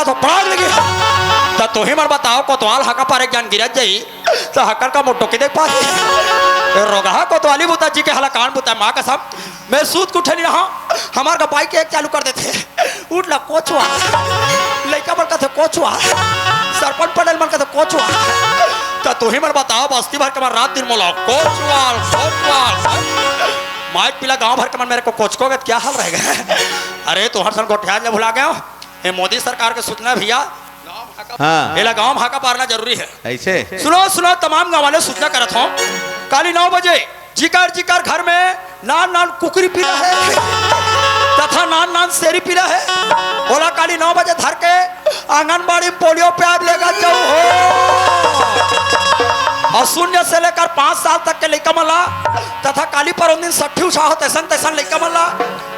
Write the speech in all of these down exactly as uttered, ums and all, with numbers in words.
तो पड़ाक लगी। त तुही मन बताओ, कोतवाल हाका पारे एक जान गिरत जाई, त हाका ल का मोटो के देख पाही? ए रोगहा कोतवाली बुता जी के हलाकान बुता, माँ कसम, मैं सूत के उठे नहीं रहा, हमार का बाइक एक चालू कर देथे, उठ ला कोचवा, लइका मन कथे कोचवा, सरपंच पटेल मन कथे कोचवा। त तुही मन बताओ, बस्ती भर के मन रात दिन मोला कोचवाल, कोचवाल। माइक पीला गांव भर के मन मेरे को कोचकोगे त क्या हाल रहेगा? अरे तुहर सन गोठियाल ले भुला गया। ये मोदी सरकार के सूचना भैया, हाँ। एला गांव म हाका पारना जरूरी है। ऐसे? सुनो, सुनो, तमाम गांव वाले सूचना करत हों, काली नौ बजे जिकर जिकर घर में नान नान कुकरी पीला है तथा नान नान सेरी पीला है, ओला काली नौ बजे धर के आंगनबाड़ी में पोलियो प्याब लेगा जाऊ हो। और शून्य से लेकर पाँच साल तक के लइका मन ला तथा काली पर उन दिन सट्ठी उछाहो तैसन तैसन लइका मन ला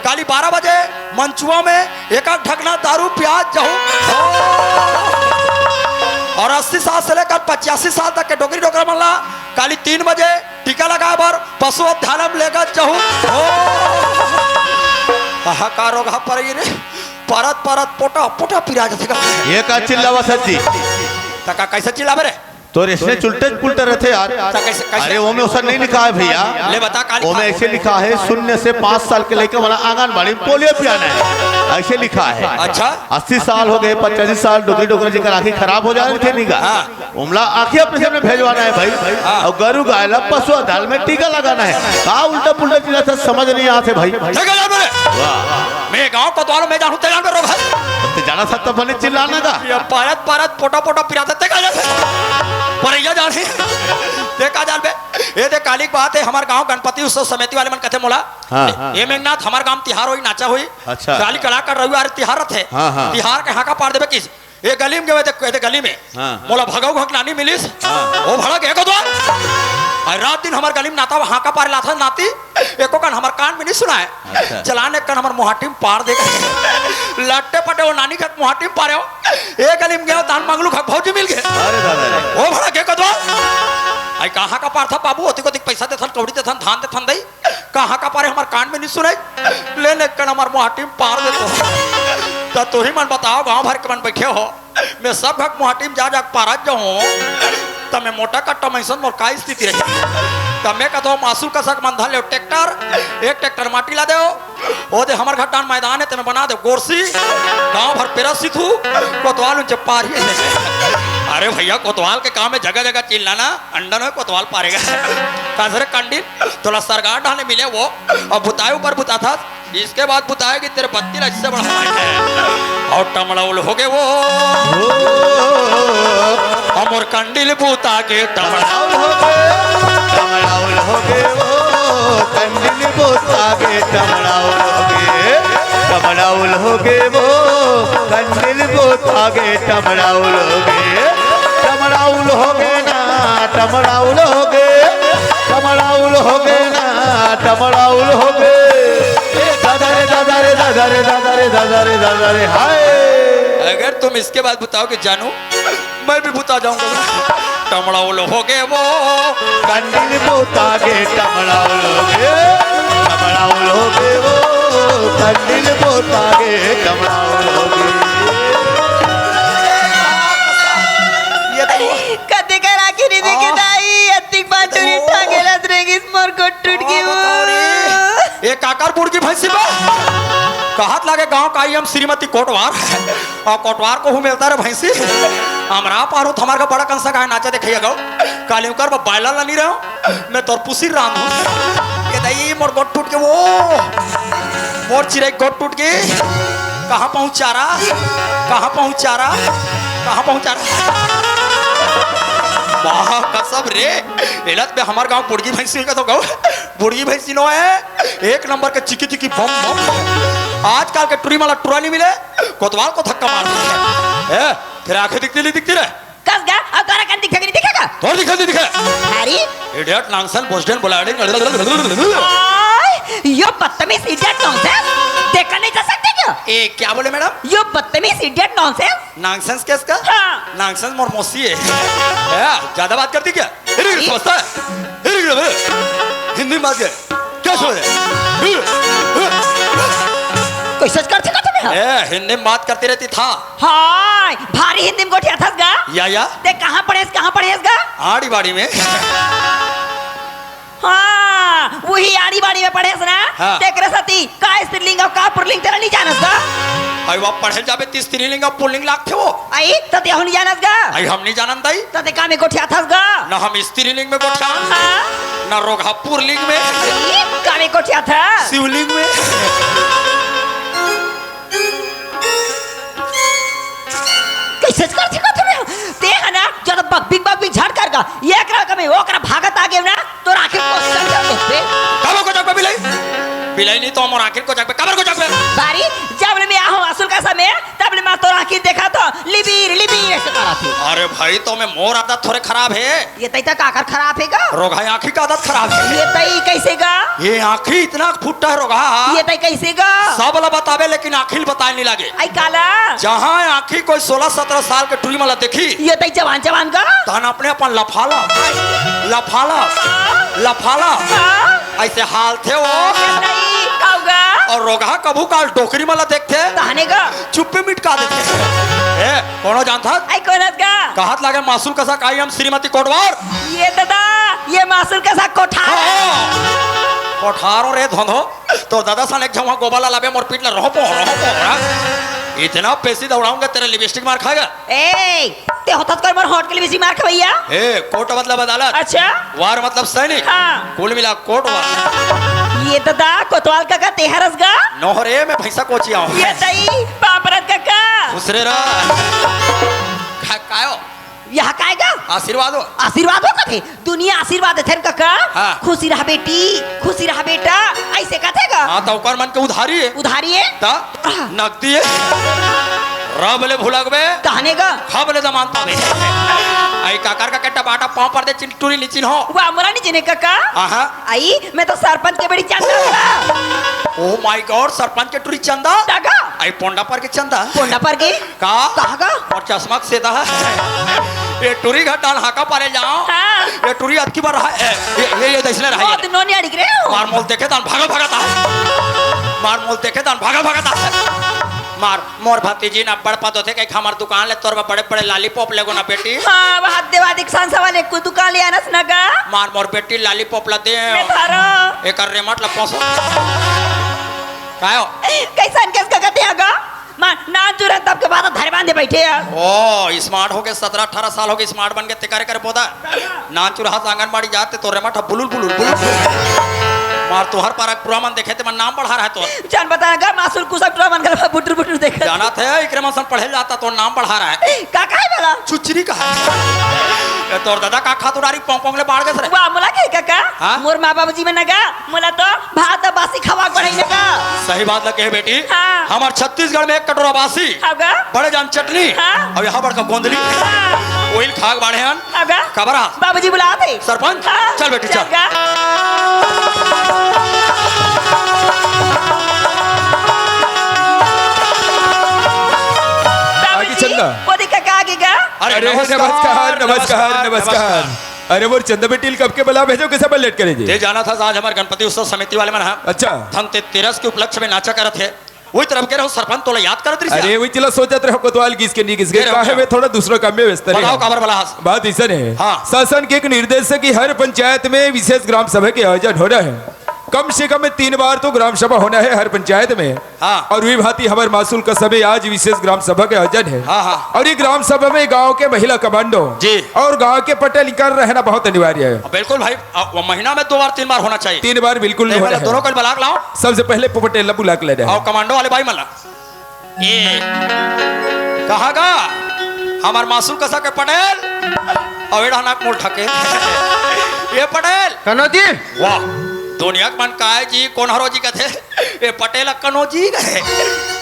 काली बारह बजे मंचुआ में एक आध ढकना दारू पियात जाहू। और अस्सी साल से लेकर पचासी साल तक के डोकरी डोकरा मन ला काली तीन बजे टीका लगाए बर पशु अवधालय में लेगत जाहू। हाहाकार रोगहा परई रे, परत परत पोटा पोटा पिरा जाथे का। ये का चिल्लावा सर जी? त का कैसे चिल्लाबे रे? तोर इसने चुलटे पुलटे रहथे यार। त कैसे, कैसे? अरे, ओमे ओसा नहीं लिखा है भैया। ले बता, का लिखा ओमे है? ऐसे लिखा है, शून्य से पाँच साल के लइका मन ला आंगनबाड़ी में पोलियो पियाना है, ऐसे लिखा है। अच्छा। अस्सी साल हो गए, पचासी साल, डोकरी डोकरी जेकर आँखी खराब हो जा रही थे, नहीं गा? हाँ। ओमला आँखी ऑपरेशन में भेजवाना है भाई। हाँ। और गरू गाय ला पशु अदालत में टीका लगाना है। का उल्टा पुल्टा चीज था, समझ नहीं आते भाई। ठीक है, जान बोले। वाह। मैं गांव कोतवाल में जानू, ते जान बोले भाई। ते जाना सकता बने चिल्लाना का। ये पारत पारत पोटा पोटा पिराता ते का जाते। परैया जाने। ते का जान बे। ये दे काली के बात है, हमार गांव गणपति उत्सव समिति वाले मन कथे मोला। हाँ। ए मेघनाथ, हमार गांव तिहार होई, नाचा होई। अच्छा। काली कलाकार रविवार तिहार रथे। हाँ, हाँ। तिहार के हाका पार देबे किस? ए गली में गए, देख, ए गली में। हाँ। मोला भगऊ घक नानी मिलिस। हाँ। ओ भड़क एको द्वार। अरे रात दिन हमार गली में नाता हाका पार लाथा नाती। एको कन हमार कान में नहीं सुनाए। अच्छा। चलाने कन हमार मुहाटी में पार दे गए। लट्टे पटे वो नानी घक मुहाटी में पारे हो। ए गली में गए, तान मंगलू घक भौजी मिल गए। अरे दादा रे। ओ भड़क एको द्वार। आई कहाँ का पार था बाबू, ओतिक ओतिक पैसा देथन, कौड़ी देथन, धान देथन दई। कहाँ का पारे हमार कान में नहीं सुनाई। लेने कन हमार मुहाटी में पार देथो। त तुही मन बताओ, गांव भर के मन बैठे हो, मैं सब घक मुहाटी में जा जा के पारत जाऊं, त मैं मोटा कट्टा मइसन मोर का स्थिति रही? त मैं कथो मासू कसक मन धर ले ट्रैक्टर, एक ट्रैक्टर माटी ला दे, ओ दे हमर घटान मैदान है, तेमे बना दे गोरसी, गांव भर पेरस सिथू, कोतवाल उनचे पार ही है। अरे भैया, कोतवाल के काम है जगह जगह चिल्लाना, अंडन हो कोतवाल पारेगा। कांसरे कंडील, तोला सरगार ढाने मिले वो, और बुताए ऊपर बुता था, इसके बाद बुताएगी तेरे बत्ती ला इससे बड़ा माइक है। और टमड़ाउल हो गए वो, और मोर कंडील बुता के टमड़ा। टमड़ाउल हो गए, टमड़ाउल हो गए वो, कंडील बुता के टमड़ाउल हो गए। टमड़ाउल हो गए वो, कंडील बुता के टमड़ाउल हो गए। टमड़ाउल हो गए ना, टमड़ाउल हो गए। टमड़ाउल हो गए ना, टमड़ाउल हो गए। ए दादा रे, दादा रे, दादा रे, दादा रे, दादा रे, दादा रे, हाय। अगर तुम इसके बाद बताओ कि जानू, मैं भी बुता जाऊंगा। टमड़ाउल हो गए वो, कंडील बुता के टमड़ाउल हो गए। टमड़ाउल हो गए वो, कंडील बुता के टमड़ाउल हो गए। ये तो कते कर आखिरी देखे आ। दाई, अतिक बांसुरी ओ। टांगे रत रेगिस मोर गोठ टूट गई वो। बताओ रे। ए काकर बुड़गी भैंसी बा? कहत लागे गांव का आई हम श्रीमती कोटवार। और कोटवार को हूँ मिलता रे भैंसी। हमरा पारू थमार का बड़ा कंसा गाय नाचा देखैया गौ। काली उकर बा बायला ला नहीं रहो। मैं तोर पुसी राम हूँ। ये दाई मोर गोठ टूट के वो। मोर चिरई गोठ टूट के। कहाँ पहुँचा रहा? कहाँ पहुँचा रहा? कहाँ पहुँचा रहा? वाह कसम रे। एलत में हमार गांव बुड़गी भैंसी का तो गौ। बुड़गी भैंसी नो है। एक नंबर के चिकी चिकी बम बम। आजकल के टुरी माला टुरा नहीं मिले। कोतवाल को धक्का मार दिया। ए, तेरे आंखें दिखती नहीं दिखती रे? कस गा, अब तोरा कन दिखे कि नहीं दिखे का? तोर दिखे नहीं दिखे? अरे। Idiot, nonsense, बोस्टन, बुलाड़ी। ओए, यो बदतमीज idiot nonsense। देखा नहीं जा सकते क्या? ए, क्या बोले मैडम? यो बदतमीज idiot nonsense। Nonsense किसका? हाँ। Nonsense मोर मौसी है। ए, ज्यादा बात करती क्या? अरे, अरे। समझता है? अरे, अरे, हिंदी में बात कर। क्या समझ है? कैसे करते का तुम्हें? ए, हिंदी में बात करती रहती था। हाय, भारी हिंदी में गोठियाथस गा। या, या। ते कहाँ पढ़ेस, कहाँ पढ़ेस गा? आड़ी बाड़ी में। हाँ, वही आड़ी बाड़ी में पढ़ेस ना। हाँ। तेकरे सेती का स्त्रीलिंग अउ का पुरलिंग तेला नहीं जानस गा? अई, वहाँ पढ़े जाबे त स्त्रीलिंग अउ पुरलिंग लागथे वो। अई, त तेहू नहीं जानस गा? अई, हम नहीं जानन दाई। त ते का में गोठियाथस गा? ना हम स्त्रीलिंग में गोठियान, हाँ। ना रोगहा पुरलिंग में। अई, का में गोठियाथस? शिवलिंग में। कइसे करथे का तुम्हें? ते ह ना, जब बकबिक बकबिक झट कर गा, एकरा कमे ओकरा भागत आ गेव ना, तोर आँखी कोस चल जाथे। काबर कोचकबे बिलाई? बिलाई नहीं तो मोर आँखी कोचकबे, काबर कोचकबे? बारी, जब ले मैं आहूँ मासुल कसा में, तब ले मैं तोर आँखी देखाथों, लिबिर, लिबिर अइसे करथे। अरे भाई, तो में मोर आदत थोरे खराब हे। ये तई त काकर खराब हे गा? रोगहा आँखी के आदत खराब हे। ये तई कइसे गा? ये आँखी इतना फुट्टा हे रोगहा। ये तई कइसे गा? सब ला बताबे, लेकिन आँखी ल बताए नहीं लागे। अई काला? जहाँ आँखी कोई सोलह सत्रह साल के टुरी मन ला देखही, ये तई जवान जवान गा? तहन अपने अपन लफाला, लफाला, लफाला। हाँ? अइसे हालथे वो। नहीं, काऊ गा? अउ रोगहा कभू काल डोकरी मन ला देखथे। तहने गा? चुप्पे मिटका देथे। ए, कोनो जानथस? अई कोन हस गा? कहत लागे मासुल कसा काई हम श्रीमती कोटवार। ये ददा, ये मासुल कसा कोठार। हाँ। कोठारो रे धोंधो। तोर ददा सन एक झन गोबर ला लाबे मोर पीठ ला रोंपो, रोंपो, हाँ। इतना पेसी दौड़ाऊंगा तेरा लिपस्टिक मार खाएगा। ए, ते होथस कोई मोर होंठ के लिपस्टिक मार खवइया? ए, कोट मतलब अदालत। अच्छा। वार मतलब सैनिक। हाँ। कुल मिला कोट वार। ये ददा, कोतवाल कका ते हरस गा? नोहरे में भैंसा कोचिया हूँ। ये तई, पापरत कका। खुसरे रहा। का-, कायो? यह काय गा? आशीर्वाद हो। आशीर्वाद हो कथे? दुनिया आशीर्वाद देथे न कका। हाँ। खुशी रह बेटी, खुशी रह बेटा, अइसे कथे गा। हाँ, त ओकर मन के उधारी हे। उधारी हे? त हाँ। नकदी हे। रब ले भुलकबे। तहने गा। खब ले दमान पाबे। अई काकर का केटा बाटा पाँव पर दे चिन-, टुरी नी चिन्हो। वा मोला नी चिन्हे कका। आहा। अई, मैं तो सरपंच के बेटी चंदा गा। Oh my God, सरपंच के टुरी चंदा? त गा। अई पोंडा पर के चंदा? पोंडा पर के? का? कहाँ का? मोर चश्मा के सेदा हे। ये टुरी घर डाल हाका पारे जाओ। हाँ। ये टुरी अतकी बार रहा, ए, ये, ये, ये दइसने रहा, ये बहुत दे। नोनी अड़िक रहे हो। मार मोल देखे तान भागा भागा ता। मार मोल देखे तान भागा भागा ता। मार, मोर भतीजी ना बड़ पद होथे, कहीं हमर दुकान ले तोर बर बड़े बड़े लॉलीपॉप लेगो ना बेटी। हाँ, वहाँ देवादिक संसा वाले को दुकान ले आनस ना गा। मार मोर बेटी लॉलीपॉप ला दे। मैं थारा। एकर रेमट ला पोसो। कायो? कइसन केस का कथे गा? माँ, नान चुरन तब के बाद धरे बांधे बैठे यार। ओ, smart हो गए, सत्रह अठारह साल हो गए, smart बन गए, ते करे करे बोदा। नान चुरहा से आंगनबाड़ी जाते तो रेमट बुलुल, बुलुल, बुलुल। मार तोहर पारा टुरा मन देखे ते मन नाम बढ़ा रहा है तो। जान बता गा, मासुल कुसम टुरा मन घर बुटुर बुटुर देखे। जाना थे, इकरे मन सन पढ़े जाता तो नाम बढ़ा रहा है। का, का है बोला? चुचरी का है। ए, तोर दादा का खातुरारी पोंग पोंग ले बाढ़ गए रे। वाह, मोला के काका? हाँ? मोर माँ बाबूजी मन ना गा, मोला तो भात बासी खवा के बढ़ाई ना गा। सही बात ला कहे बेटी। हाँ। हमर छत्तीसगढ़ में एक कटोरा बासी, हाँ गा। बड़े जान चटनी, हाँ। अउ यहाँ बड़का गोंदली। हाँ। ओइल खाक बाढ़े हन। हाँ गा। काबर? बाबूजी बुलात हे। सरपंच, हाँ, चल बेटी, चल। चल गा। बाबूजी, चंदा। वो देख काका आगे गा। अरे, अरे, नमस्कार, नमस्कार, नमस्कार, नमस्कार, नमस्कार। नमस्कार। अरे, मोर चंदा बेटी ल कब के बला भेजो, कइसे बर लेट करे जी? ते जाना था, आज हमर गणपति उत्सव समिति वाले मन ह अच्छा। धनतेरस के उपलक्ष्य में नाचा करत हे। वही तरफ के रहो सरपंच, तोला याद करत रहिस अरे, यार। वही चला सोचत रहो, कोतवाल गिस के नी गिस के। के रहो, काहे के में रहो। थोड़ा दूसरा काम में व्यस्त रहे बताओ, हूँ। काबर बला हस? बात अइसन हे। हाँ। शासन के एक निर्देश हे कि हर पंचायत में विशेष ग्राम सभा के आयोजन होना हे। कम से कम तीन बार तो ग्राम सभा होना हे हर पंचायत में। हाँ। अउ वही भांति हमर मासुल का समय आज विशेष ग्राम सभा के आयोजन हे। हाँ, हाँ। अउ ये ग्राम सभा में गांव के महिला कमांडो जी। अउ गांव के पटेल इनका रहना बहुत अनिवार्य हे। बिल्कुल भाई, अ, वो महीना में दो बार, तीन बार होना चाहिए। तीन बार बिल्कुल नहीं नहीं, होना मतलब हे। दोनों को बुला के लाओ। सबसे पहले पटेल ला बुला के ले जाए। अउ कमांडो वाले भाई मन ला। ए, कहाँ गा? हमर मासुल कसा के पटेल। अउ एड़ा नाक मोल ठके। ए पटेल। कनौजी। वाह, दुनिया के मन काय जी, कोन हरो जी कथे? ए पटेल कनौजी कहे।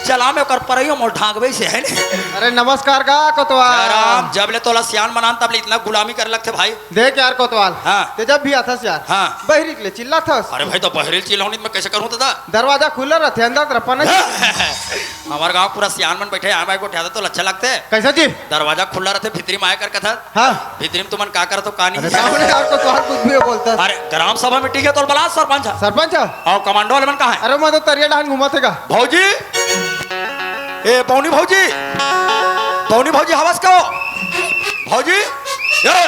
चला में ओकर परइयो मोल ढांकबे से हे ने। अरे नमस्कार गा कोतवाल। राम, जब ले तोला सियान बनान तब ले इतना गुलामी करे लगथे भाई। देख यार कोतवाल, हाँ। ते जब भी आथस यार, हाँ। बहिरी के ले चिल्लाथस। अरे भाई, तो बहिरी ले चिल्लाहूं नहीं तो मैं कइसे करूं दादा? दरवाजा खुला रथे, अंदर तरफ नहीं। हमर गांव पूरा सियान मन बैठे, आए बाय गोठियाथे तो अच्छा लगथे। कइसे जी? दरवाजा खुला रथे, भीतरी में आए कर कथा। हाँ। भीतरी में तुमन का करत हो, का नहीं? अरे, सामने यार कोतवाल कुछ भी बोलता है। अरे, ग्राम सभा meeting हे, तो बला सरपंच। सरपंच? अउ कमांडो वाले मन कहाँ हे? अरे, मैं तो तरिया डहान घूमत हे गा। भौजी, ए, पौनी भौजी, पौनी भौजी, हवस का हो? भौजी, ए,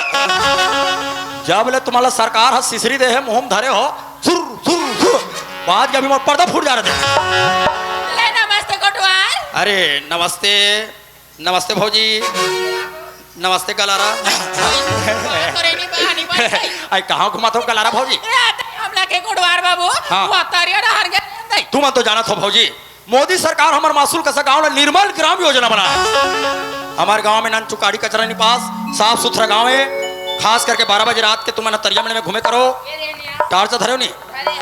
जब ले तुम्हारा सरकार ह सिसरी दे हे, मुंह म धरे हो, सुर, सुर, सुर, बाज के अभी मोर पर्दा फूट जा रहे थे। ले नमस्ते कोटवार। अरे, नमस्ते, नमस्ते भौजी, नमस्ते गलारा। तोरे नी बहानी बन गई। आई, कहाँ घुमात हो गलारा भौजी? ए, आते हमला के कोटवार बाबू, हाँ। वो तरिया डहर गए नहीं। तुमन तो जानत हो भौजी, मोदी सरकार हमर मासूल कसा गांव ला निर्मल ग्राम योजना बनाए। हमर गांव में नन चुकाड़ी कचरा निपास, साफ सुथरा गांव है। खास करके बारह बजे रात के तुमन तरिया में घूमे करो, टार्च धरे हो नी,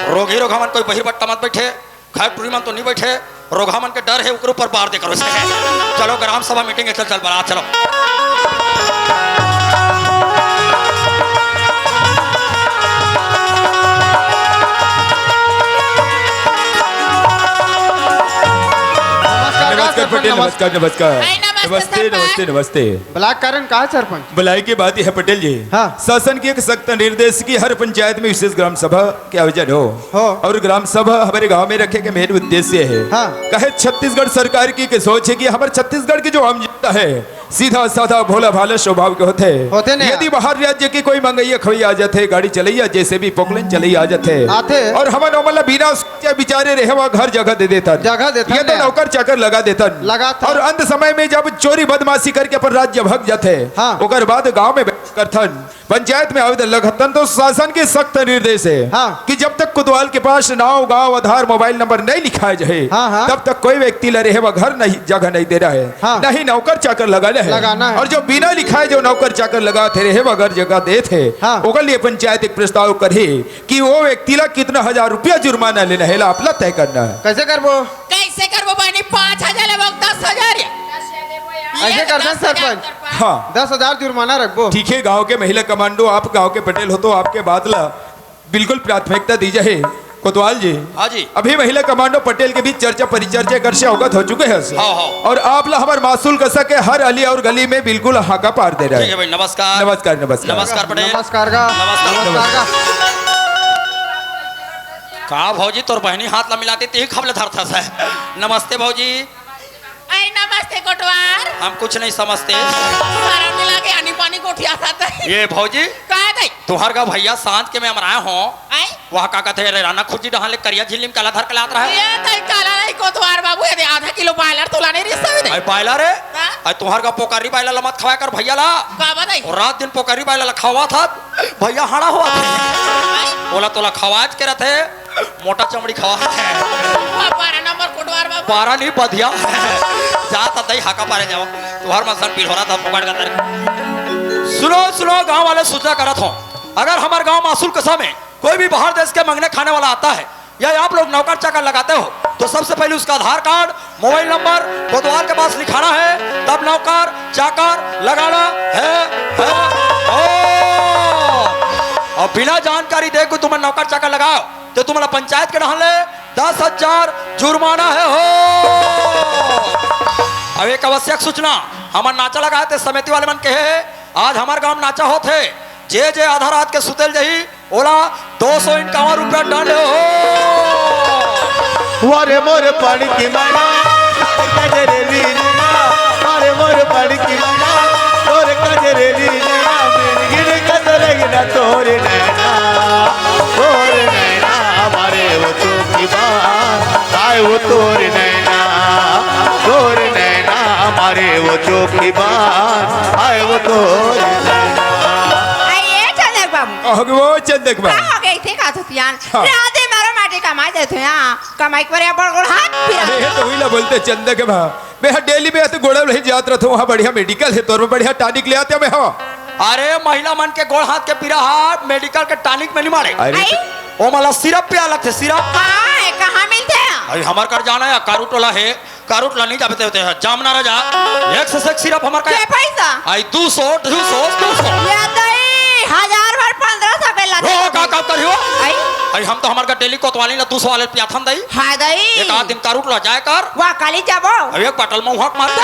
रोगी रोगा मन कोई बहिर बट्टा मत बैठे, खाए टूरी मन तो नहीं बैठे, रोगा मन के डर है, ओकर ऊपर बार दे करो। चलो ग्राम सभा मीटिंग है, चल चल बरात चलो। नमस्कार, नमस्कार पटेल, नमस्कार। नमस्कार, नमस्कार। हाय, नमस्ते, नमस्ते, सरपंच। नमस्ते, नमस्ते। बला के कारण का है सरपंच? बलाई के बात यह है पटेल जी। हाँ। शासन के एक सख्त निर्देश की हर पंचायत में विशेष ग्राम सभा के आयोजन हो। हो। और ग्राम सभा हमारे गांव में रखे के मेन उद्देश्य है। हाँ। कहे छत्तीसगढ़ सरकार की एक सोच है कि हमारे छत्तीसगढ़ के जो आम जनता है, सीधा साधा भोला भाला स्वभाव के होथे। होथे ने। यदि बाहर राज्य के कोई मंगइया खवैया आ जाथे, गाड़ी चलैया, जैसे भी पोकलेन चलैया आ जाथे। आथे। और हमन ओमन ला बिना सोचे बिचारे रहे वा घर जगह दे देथन। जगह देथन ये तो ने। नौकर चाकर लगा देथन। लगाथन। और अंत समय में जब चोरी बदमाशी करके अपन राज्य भग जाथे, हाँ। ओकर बाद गांव में बैठ करथन। पंचायत में आवेदन लगाथन तो शासन के सख्त निर्देश है हाँ। कि जब तक कोतवाल के पास नाव, गांव, आधार, मोबाइल नंबर नहीं लिखाए जाए, हाँ, हाँ। तब तक कोई व्यक्ति ला रहे वा घर नहीं, जगह नहीं देना है, हाँ। नहीं नौकर चाकर लगाना है। लगाना है। और जो बिना लिखाए जो नौकर चाकर लगाथे, रहे वा घर जगह देथे, हाँ। ओकर लिए पंचायत एक प्रस्ताव करही कि वो व्यक्ति ला कितना हजार रुपया जुर्माना लेना है, ला आप ला तय करना है। कैसे करबो? कैसे करबो बहिनी? पाँच हजार लेबो, दस हजार? ऐसे ये कर दस सकत सरपंच। हजार। हाँ। दस हजार जुर्माना रखबो। ठीक है, गांव के महिला कमांडो, आप गांव के पटेल हो तो आपके बात ला बिल्कुल प्राथमिकता दी जाए। कोतवाल जी, हाँ जी। अभी महिला कमांडो पटेल के बीच चर्चा परिचर्चा कर से अवगत हो चुके हैं। हाँ, हाँ। और आप ला हमारे मासूल कसा के हर अली और गली में बिल्कुल हाका पार दे रहे हैं। ठीक है भाई, नमस्कार। नमस्कार, नमस्कार। नमस्कार पटेल। नमस्कार का। नमस्कार। नमस्कार का। का भौजी, तोर बहिनी हाथ ला मिलाते ते खबले धरता है। नमस्ते भौजी। ऐ नमस्ते कोटवार। हम कुछ नहीं समझते। सारा मिला के आनी पानी गोठिया था तै। ये भौजी। का है तै? तुहर का भैया सांझ के मैं हमराए हो। आई? वह का कहते रे राना खुर्जी डहान ले करिया झिल्ली में काला धर के लात रहा है। ये तै काला नहीं कोटवार बाबू, ये दे आधा किलो बायलर तोला नहीं रिस सवे दे। आई बायलर है? हाँ? आई तुहर का पोकरी बायलर ला मत खवाया कर भैया ला। का बताई? और रात दिन पोकरी बायलर ला खवा था, भैया हाड़ा हुआ था। आई? ओला तोला खवाज के रहते। मोटा चमड़ी खवा। बारह नंबर कोटवार बाबू। बारह नहीं, बधिया। जा त दई हाका पारे जाओ। तुहर मन सन पीढ़ोरा था, पकड़ का तारीख। सुनो, सुनो, गांव वाले सूचना करत हो, अगर हमारे गांव मासूल कसा में कोई भी बाहर देश के मंगने खाने वाला आता है या आप लोग नौकर चाकर लगाते हो, तो सबसे पहले उसका आधार कार्ड, मोबाइल नंबर कोतवाल के पास लिखाना है, तब नौकर चाकर लगाना है, है। ओ! और बिना जानकारी दे कोई तुम्हें नौकर चाकर लगाओ, तो तुम्हारा पंचायत के डहान ले दस हजार जुर्माना है हो। अब एक आवश्यक सूचना, हमार नाचा लगाए थे समिति वाले मन कहे, आज हमार गांव नाचा होत है, जे जे आधा रात के सुतेल जाही, ओला दो सौ इक्यावन रुपया दंड हो। वारे मोर पड़ की मैना, कजरेली नैना, वारे मोर पड़ की मैना, तोर कजरेली नैना, मिनगिन कतरगिन तोर नैना, तोर नैना, मारे वो चौकीदार, आए वो तोर नैना, तोर नैना, मारे वो चौकीदार, आए वो तोर नैना। आइए चंदक बाबू। अहो वो चंदक बाबू। का हो गई थी का थुतियान? हाँ। राधे मारो माटी कमाई देते हैं, हाँ। कमाई पर या बड़ गोड़ हाथ पिरा। अरे, ये तो हुई ला बोलते चंदक बा। मैं हा डेली में तो गोड़ा नहीं जात रहता हूँ, वहाँ बढ़िया मेडिकल है, तोर में बढ़िया टॉनिक ले आते हैं मैं, हाँ। अरे, महिला मन के गोड़ हाथ के पीरा हा मेडिकल के टॉनिक में नहीं मारे। अरे, आई? तो ओ मला सिरप पिया लगते, सिरप। हाँ, ये कहाँ मिलते हैं? अरे, हमार कर जाना है, कारू टोला है, कारूट ला नहीं जाबे ते होते हैं, जामना राजा, एक से एक सिरप हमार का। के पैसा? आई दो सौ, दो सौ, दो सौ। ये दई, हजार भर पन्द्रह सौ के लाते हो, का, हैं। का करियो? आई? आई, हम तो हमार का डेली कोतवाली ला दो सौ वाले पियाथन दई। हाँ दई। एक आध दिन कारूट ला जाए कर। वाह, काली जाबो। अब एक बाटल में हुक मार दे।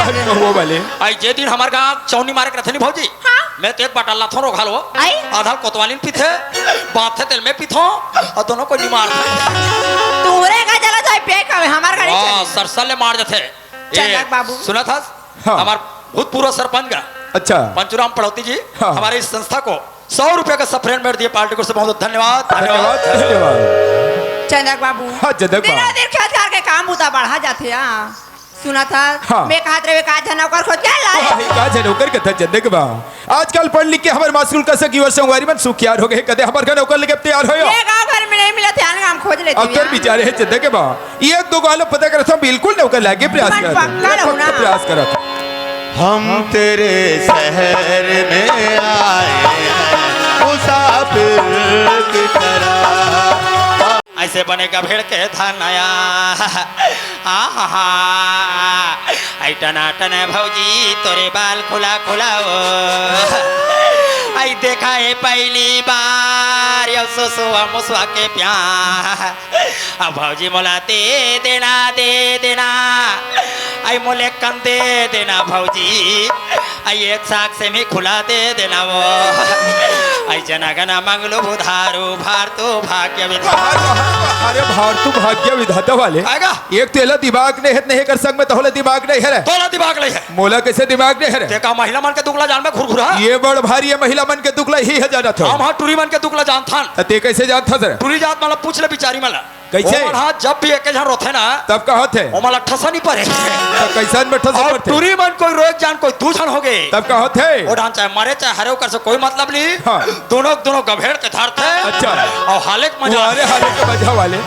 अरे, वो वाले। आई, जे दिन हमार का चौनी मारे के रहते नहीं भौजी। हाँ। मैं तो एक बाटल लाथों रोघा लो। आई? आधा कोतवाली में पीथे, बाथे तेल में पीथों, और दोनों को नहीं मार। तूरे का जला जाए पे का हमार गाड़ी वाह, चली। सरसले मार जाते। चंदक बाबू। सुना था? हाँ। हमार भूतपूर्व सरपंच का अच्छा। पंचूराम पड़ौती जी हाँ। हमारे इस संस्था को सौ रुपया का सप्रेम भेंट दिए पार्टी को, से बहुत धन्यवाद, धन्यवाद। धन्यवाद, धन्यवाद। चंदक बाबू। हाँ, चंदक बाबू। दिन खेत खार के काम बुता बढ़ा जाथे, हाँ। सुना था? हाँ। मैं कहत रहे, का झन ओकर खोज के ला ले। हाँ, का झन ओकर कथा चंदक बाबू। आजकल पढ़ लिख के हमर मासूल का सगी व संगवारी मन सुखियार हो गए, कदे हमर घर नौकर लेके तैयार हो। ये गाँव घर में नहीं मिलत हे, आन गाँव खोज लेते अब तोर हैं। बिचारे हे चंदक बाबू। ये दो गालो पता करत हूँ, बिल्कुल नौकर लागे प्रयास मन करत हूँ। पक्का रहू ना। प्रयास करत हूँ। हम तेरे शहर में आए हैं मुसाफिर की तरह। ऐसे बनेगा भेड़ के धनया। आहा। आई टनाटन भौजी, तोरे बाल खुला खुला हो। आई देखा है पहली बार यो सुसुआ मुसुआ के प्यार। अब भौजी मोला दे देना, दे देना। आई मोले कन दे देना भौजी। आई एक साग से मी खुला दे देना वो। आई जना गना मंगलू बुधारू, भारतू भाग्य विधाता। अरे भारतू भाग्य विधाता वाले। आएगा। एक तो एला दिमाग नहीं है, नहीं कर संग में तोला दिमाग नहीं है रे। तोला दिमाग नहीं है। मोला कैसे दिमाग नहीं है रे? देखा महिला मन के दुखला जान में घुरघुरा। ये बड़ भारी है महिला मन के दुखला ही है जानत हो। हम हाँ टूरी मन के दुखला जानथन। त ते कैसे जानत हस रे? टूरी जात मतलब पूछ ले बिचारी मला। कैसे? ओमन हा जब भी एके झन रोथे ना, तब का होथे? ओमन ला ठसा नहीं परे। तो कैसन में ठसा और पड़थे? टूरी मन कोई रोए जान कोई दू झन हो गए। तब का होथे? ओ डान चाहे मरे चाहे हरे ओकर से कोई मतलब नहीं। हाँ। दोनों, दोनों गभेड़ के धरथे। अच्छा। और हाले के मजा। अरे हाले के मजा वाले।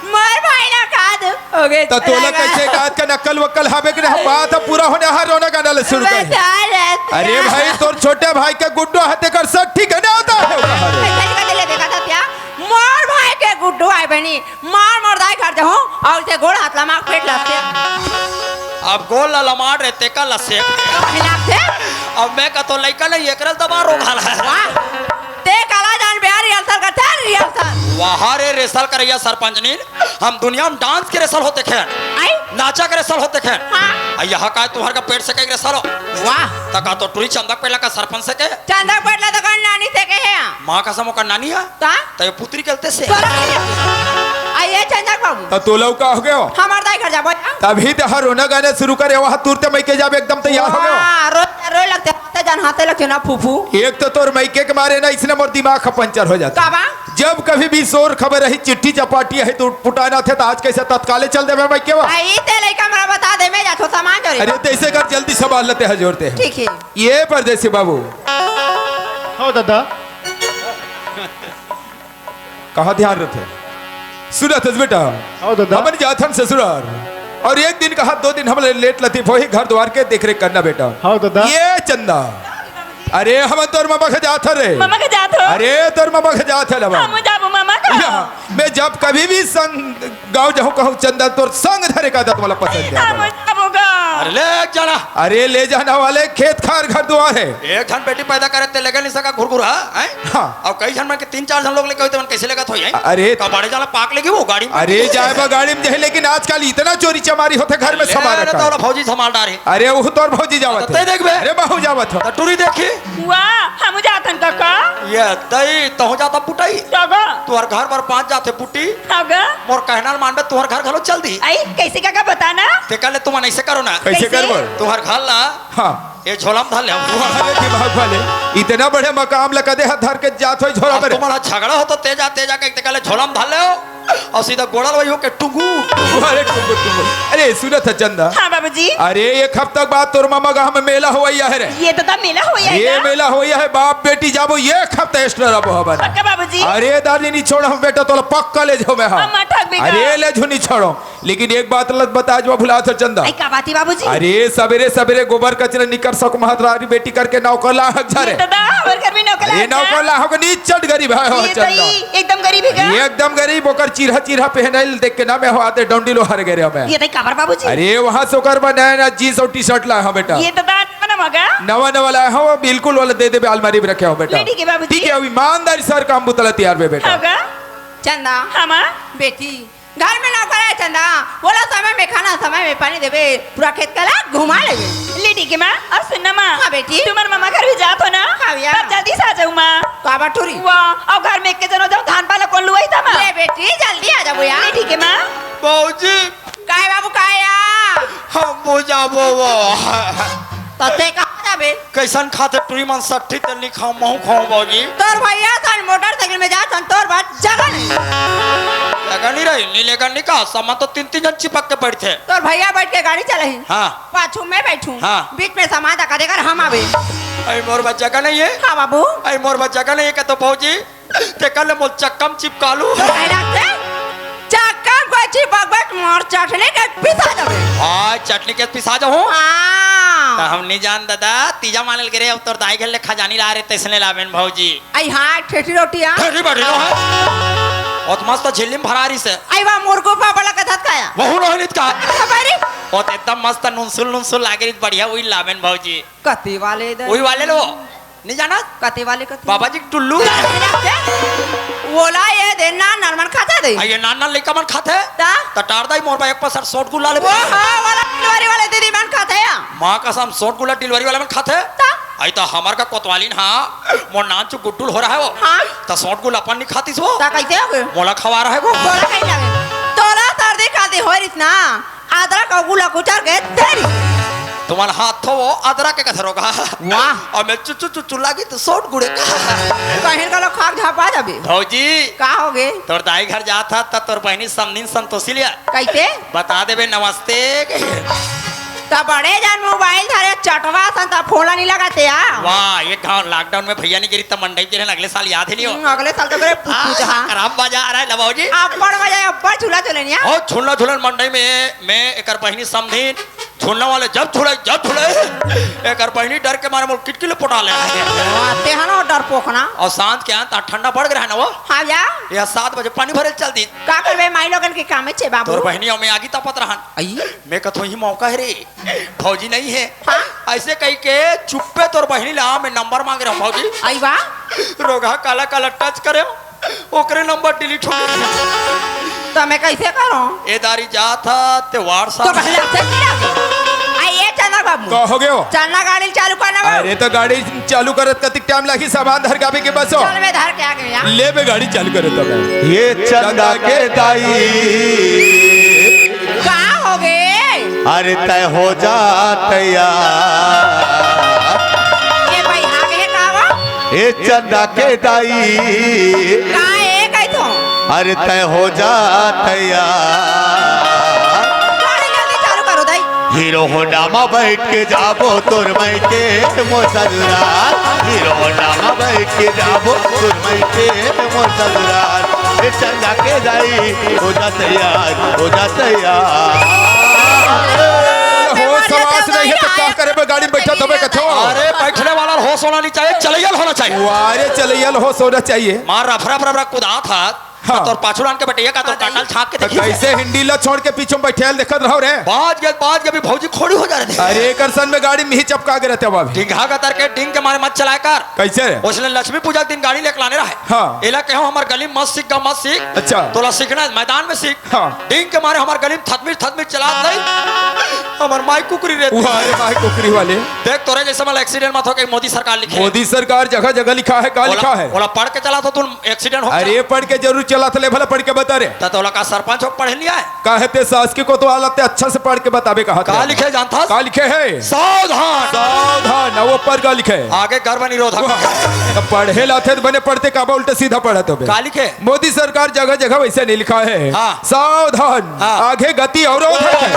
मोर भाई ना काद हो गए। तो तोला कैसे काद का नक्कल वक्कल हावे के ना बात अब पूरा होने हर रोना गाना ले शुरू कर। बता रहे थे। अरे भाई तोर छोटे भाई के गुड्डो हाथे कर सक ठीक है ना होता है। कैसे निकल ले देखा था क्या? मोर भाई के गुड्डो आए बनी। मार मोर दाई घर जाहूं और इसे गोड़ हाथ ला मार पेट लगते। अब गोड़ ला लमार रे, तेका ला सेक। हिलाते? अब मैं का तो लइका नहीं, एकरल दबा रो घाला है। वाह। ते काला जान बिहार रिहर्सल करते हैं, रिहर्सल। वाह रे, रेसल करैया सरपंच नी, हम दुनिया में डांस के रेसल होते खेन। आई? नाचा के रेसल होते खेन। हाँ। आ, यहाँ का तुम्हार का पेट से कई रेसल हो? वाह। तका तो टुरी चंदा पेला का सरपंच से के? चंदा पेला तो कौन नानी से के है? माँ कसम ओकर नानी है? ता? त ये पुत्री के अलते से। तोला नहीं है। आ, ये चंदक बाबू। त तोला का हो गयो? हमार दाई घर जाबो। तभी त हर रोना गाना शुरू करे, वहाँ तुरते मइके जाबे एकदम तैयार हो गयो। वाह, रो, रो लगते, हाथे जान हाथे लगते ना फूफू। एक तो तोर मइके के मारे ना, इसने मोर दिमाग का पंचर हो जाता। काबा? जब कभी भी शोर खबर रही, चिट्ठी चपाटी है, तो पुटाना थे, तो आज कैसे तत्काले चल देबे मइके वा? आई ते लइका मरा बता दे, मैं जाथो सामान जोरे। अरे, तैसे कर जल्दी संभाल लेते हैं, जोरते हैं। ठीक है। ये परदेसी बाबू। हो दादा। कहाँ ध्यान रखे? सुनत हस बेटा? हाँ दादा। हमन जाथन ससुरार। और एक दिन कहा, दो दिन हमन लेट लतीफ होही, घर द्वार के देख रेख करना बेटा। हाँ दादा। ये चंदा। अरे हम तोर ममा के जाथन रे। ममा के जाथो? अरे तोर ममा के जाथन अब। हम जाबो ममा का। या, मैं जब कभी भी संग गाँव जाहूँ कहूँ चंदा तोर संग धरे का दत वाला पसंद है हम वाला। जाबो गा। अरे ले जाना। अरे ले जाना वाले खेत खार घर द्वार है। एक झन बेटी पैदा करे ते लेगे नहीं सका घुरघुरा, हैं? हाँ। और कई झन मन के तीन चार झन लोग लेके होते मन कैसे लेगत होई, हैं? अरे। कबाड़े जाला पाक लेगी वो गाड़ी में। अरे जाए बा गाड़ी में जाए, लेकिन आजकल इतना चोरी चमारी होते घर में अरे समा रे, रखा तो है। वाला भौजी संभाल डारे। अरे वो तोर भौजी जावत तो है। तै देखबे। अरे बहू जावत हो। तो टूरी देखी। वाह, हम जाथन काका। ये तई तहु जाता पुटाई। काका। तुहर घर बर पाँच जाथे पुटी। काका। मोर कहना ल मानबे, तुहर घर घलो चल दी। आई, कैसे काका बता ना? ते कहले तुमन ऐसे करो ना। कैसे कैसे? करबो? तुहर घर ला हाँ। ये झोला में धर ले। अरे दिमाग वाले, इतना बड़े मकाम ला कदे हाथ धर के जात होई झोला अब में रे? तुम्हारा झगड़ा हो तो तेजा तेजा के ते कहले झोला में धर ले। और सीधा गोड़ल वही हो के टुंगू। अरे टुंगू, टुंगू। अरे सुनत ह चंदा। हाँ बाबूजी। अरे एक हफ्ता के बाद तोर मामा गाँव में मेला होवइया है रे। ये तो तब मेला होवइया है ये ना? मेला होवइया है, बाप बेटी जाबो एक हफ्ता extra रहो हबन। पक्का बाबूजी। अरे दादी नहीं छोड़ हम बेटा तोला पक्का ले जाओ मैं हाँ। अम्मा ठग भी अरे का? ले जो नहीं छोड़ो। लेकिन एक बात लत बता जो भुला था चंदा। आई का बात है बाबूजी? अरे सवेरे सवेरे गोबर कचरा निकर सक महत रारी बेटी करके नौकर लाहक झरे। ये तो दा, हमर घर में नौकर अरे लाहक नौकर झरे। लाहक नीच चट गरीब है हो ये तो चंदा। ई एकदम गरीब है का? ये एकदम गरीब ओकर चिरहा चिरहा पहनाइल देख के ना मैं हो आते डंडी लो हर गए रे मैं। ये तो काबर बाबूजी? अरे वहाँ से ओकर बनाया ना जींस और टी शर्ट लाया हूँ बेटा। ये तो दा नवा नवा गा? नवा नवा लाया हूँ, बिल्कुल वाला दे दे बे अलमारी में रखे हो बेटा। ले ठीक है बाबूजी। ठीक है, अब ईमानदारी सर काम बुतला तैयार बे बेटा। होगा? चंदा। हाँ माँ। बेटी। घर में नौकर है चंदा, बोला समय में खाना, समय में पानी देबे, पूरा खेत कला घुमा लेबे। ले ठीक है माँ, और सुनना माँ। हाँ बेटी। तुम्हारे मामा घर भी जात हो ना? हाँ भैया। तब जल्दी से आ जाओ माँ। काबर टूरी? वाह, और घर में एक के जनो जाओ, धान पाला कौन लुआई था माँ? ले बेटी, जल्दी आ जाओ यार। ले ठीक है माँ। बाबूजी। काय बाबू काय या? हम हो जाबो वो। त ते कहाँ जाबे? कइसन खाथे टुरी मन सट्ठी, ते नी खाओं, महूँ खाओं भौजी। तोर भैया सन मोटरसाइकिल में जात सन, तोर बर जगह नहीं। जगह नहीं रही, नी लेकर नी का, सामान तो तीन तीन जन चिपक के बैठथे। तोर भैया बैठ के गाड़ी चलाही। हाँ। पाछू मैं बैठूं। हाँ। बीच में सामान धक्का देकर हम आबे। अई मोर बर जगह नहीं है। हाँ बाबू। अई मोर बर जगह नहीं है का तो भौजी, तेकर ले मोर चक्का म चिपका लू। तो कहे लगथे, चक्का म कोई चिपकबे त मोर चटनी के पिसा जाबे। हाँ, चटनी के पिसा जाहूँ। हाँ। त हम नी जान दादा, तीजा माने ल गे रहे, अब तोर दाई घर ले खजानी ला रहे, तइसने लाबेन भौजी। अई हाँ, ठेठी रोटी आ। ठेठी बड़ी लो है। ओत मस्त झिल्ली म भरा रहिस हे। अई वाह, मुरगू पापड़ ला कथस का या? वहू रोहित का। अरे बाबा रे। ओत एकदम मस्त नुनसुल नुनसुल लागे रहिस, बढ़िया, उही लाबेन भौजी। कति वाले दे? उही वाले लो। नी जानस? कते वाले कते? बाबा जी के टुल्लू। ओला ये दे, नान नान मन खाथे दे। आ, ये नान नान लइका मन खाथे। ता? त टार दाई मोर बर एक पसर सोट गुला ले। ओ हाँ, वाला डिलीवरी वाले दीदी मन खाथे या। माँ कसम, सोट गुला डिलीवरी वाले मन खाथे। ता? अई त हमर का कोतवालिन हा, मोर नान चु गुड्डुल हो रहा है वो। हाँ। त सोट गुला अपन नी खातिस वो। ता कइसे हो गे? मोला खवा रहा है वो। तोला कहीं लगे। तोला सर्दी खांसी हो रहिस ना। अदरक अउ गुला कुचर के दे रहिस। तुम्हार हाथ थो वो अदरक के कथरो का। वाह। अउ मैं चुचु चुचु लागी त सोट गुड़े का। कहीं का लो खाक झपा जाबे। भौजी। का हो गे? तोर दाई घर जात हस त तोर बहिनी समधिन संतोषी लिया। कइसे? बता देबे नमस्ते। त बड़े जान मोबाइल धरे चटवा सन त फोन नी लगाते आ। वाह, ये गाँव लॉकडाउन में भैया नी गे रहिस त मंडई गे रहेन, अगले साल याद ही नी हो। हम्म, अगले साल तो करे आ, पुप्पू जहाँ। खराब मजा आ रहा है ना भौजी। अब्बड़ मजा, अब्बड़ झूला झूले निया। ओ, झूला झूलन मंडई में मैं एकर बहिनी समधिन झूलना वाले जब झूले, जब झूले, एकर बहिनी डर के मारे मोर किटकिल पोटा ले। वाह, तेहनो डर पोखना। अउ सांझ के आन त ठंडा बढ़ गे रहा ना वो। हाँ या। ये सात बजे पानी भरे चल दी। का करबे, माई लोगन के कामे छे बाबू। तोर बहिनी अउ मैं आगी तापत रहन। अई? मैं कथों ही मौका है रे। भौजी नहीं है। हाँ? अइसे कहि के चुप्पे तोर बहिनी ला मैं नंबर मांग रहा हूँ भौजी। अई वाह। रोगहा काला काला टच करे, ओकरे नंबर डिलीट हो गया। त मैं कइसे करों? ए दारी जात हस ते WhatsApp। तो पहले से नहीं लगे। आ ये चंदा बाबू। का हो गयो? चलना गाड़ी चालू करना बाबू। अरे त गाड़ी चालू करत कतिक टाइम लागी, सामान धर के आबे के बस हो। चल मैं धर के आ गया। ले बे गाड़ी चालू करत हस। ये चंदा के दाई। का हो गे? अरे तय हो जा तैयार। ए भाई, आ गए का वो? ए चंदा के दाई। का ए कही तो? अरे तय हो जा तैयार। गाड़ी जल्दी चालू करो दाई। हीरो होंडा मा बैठ के जाबो तोर मइके मोर ससुराल। हीरो होंडा मा बैठ के जाबो तोर मइके मोर ससुराल। ए चंदा के दाई, हो जा तैयार, हो जा तैयार। होश हवास नहीं है तो का करे बे, गाड़ी में बैठा तो मैं कथों। अरे बैठने वाला होश होना नहीं चाहिए, चलैया ल होना चाहिए। वाह रे, चलैया ल होश होना चाहिए। मार रफ रफ रफ रफ कुदात हस। हाँ। तोर पाछू लान के बइठे का, तोर काटल छाप के त देखी। कइसे हिंडी ला छोड़ के पीछू में बइठे ल देखत रहो रे? बाज गे, बाज गे, अभी भौजी खोड़ी हो जा रहे थे। अरे, एकर सन में गाड़ी मिही चपका गे रहिथे अभी। डिंगा का तर के डिंग के मारे मत चलाए कर। कइसे रे? ओसने लक्ष्मी पूजा के दिन गाड़ी लेके लाने रहे। हाँ। एला कहेंव हमर गली में मत सीख गा, मत सीख। अच्छा। तोला सीखना है, मैदान में सीख। हाँ। डिंग के मारे हमर गली में थतमीर, थतमीर चलात नहीं। हमर माई कुकरी रहती। वाह रे, माई कुकरी वाले। देख, तोरे जइसे वाला एक्सीडेंट मत हो, कहीं मोदी सरकार लिखे। मोदी सरकार जगह जगह लिखा है, का ओला, लिखा है? ओला पढ़ के चलाथों तुम। एक्सीडेंट हो अरे, पढ़ के जरूर चलाथों, ले भला पढ़ के बता रे। त तोला का सरपंच हो पढ़े नहीं आए? का हे ते शासकीय कोतवाल, ते अच्छा से पढ़ के बताबे कहा का लिखे जानथस? का लिखे है? सावधान। सावधान, अउ ऊपर का लिखे है? आगे गर्भ निरोधक। वाह, त पढ़े ल आथे त बने पढ़ते, काबर उल्टा सीधा पढ़त होबे? का लिखे? मोदी सरकार जगह जगह वइसे नहीं लिखा है। हाँ। सावधान, हाँ। आगे गति अवरोधक है।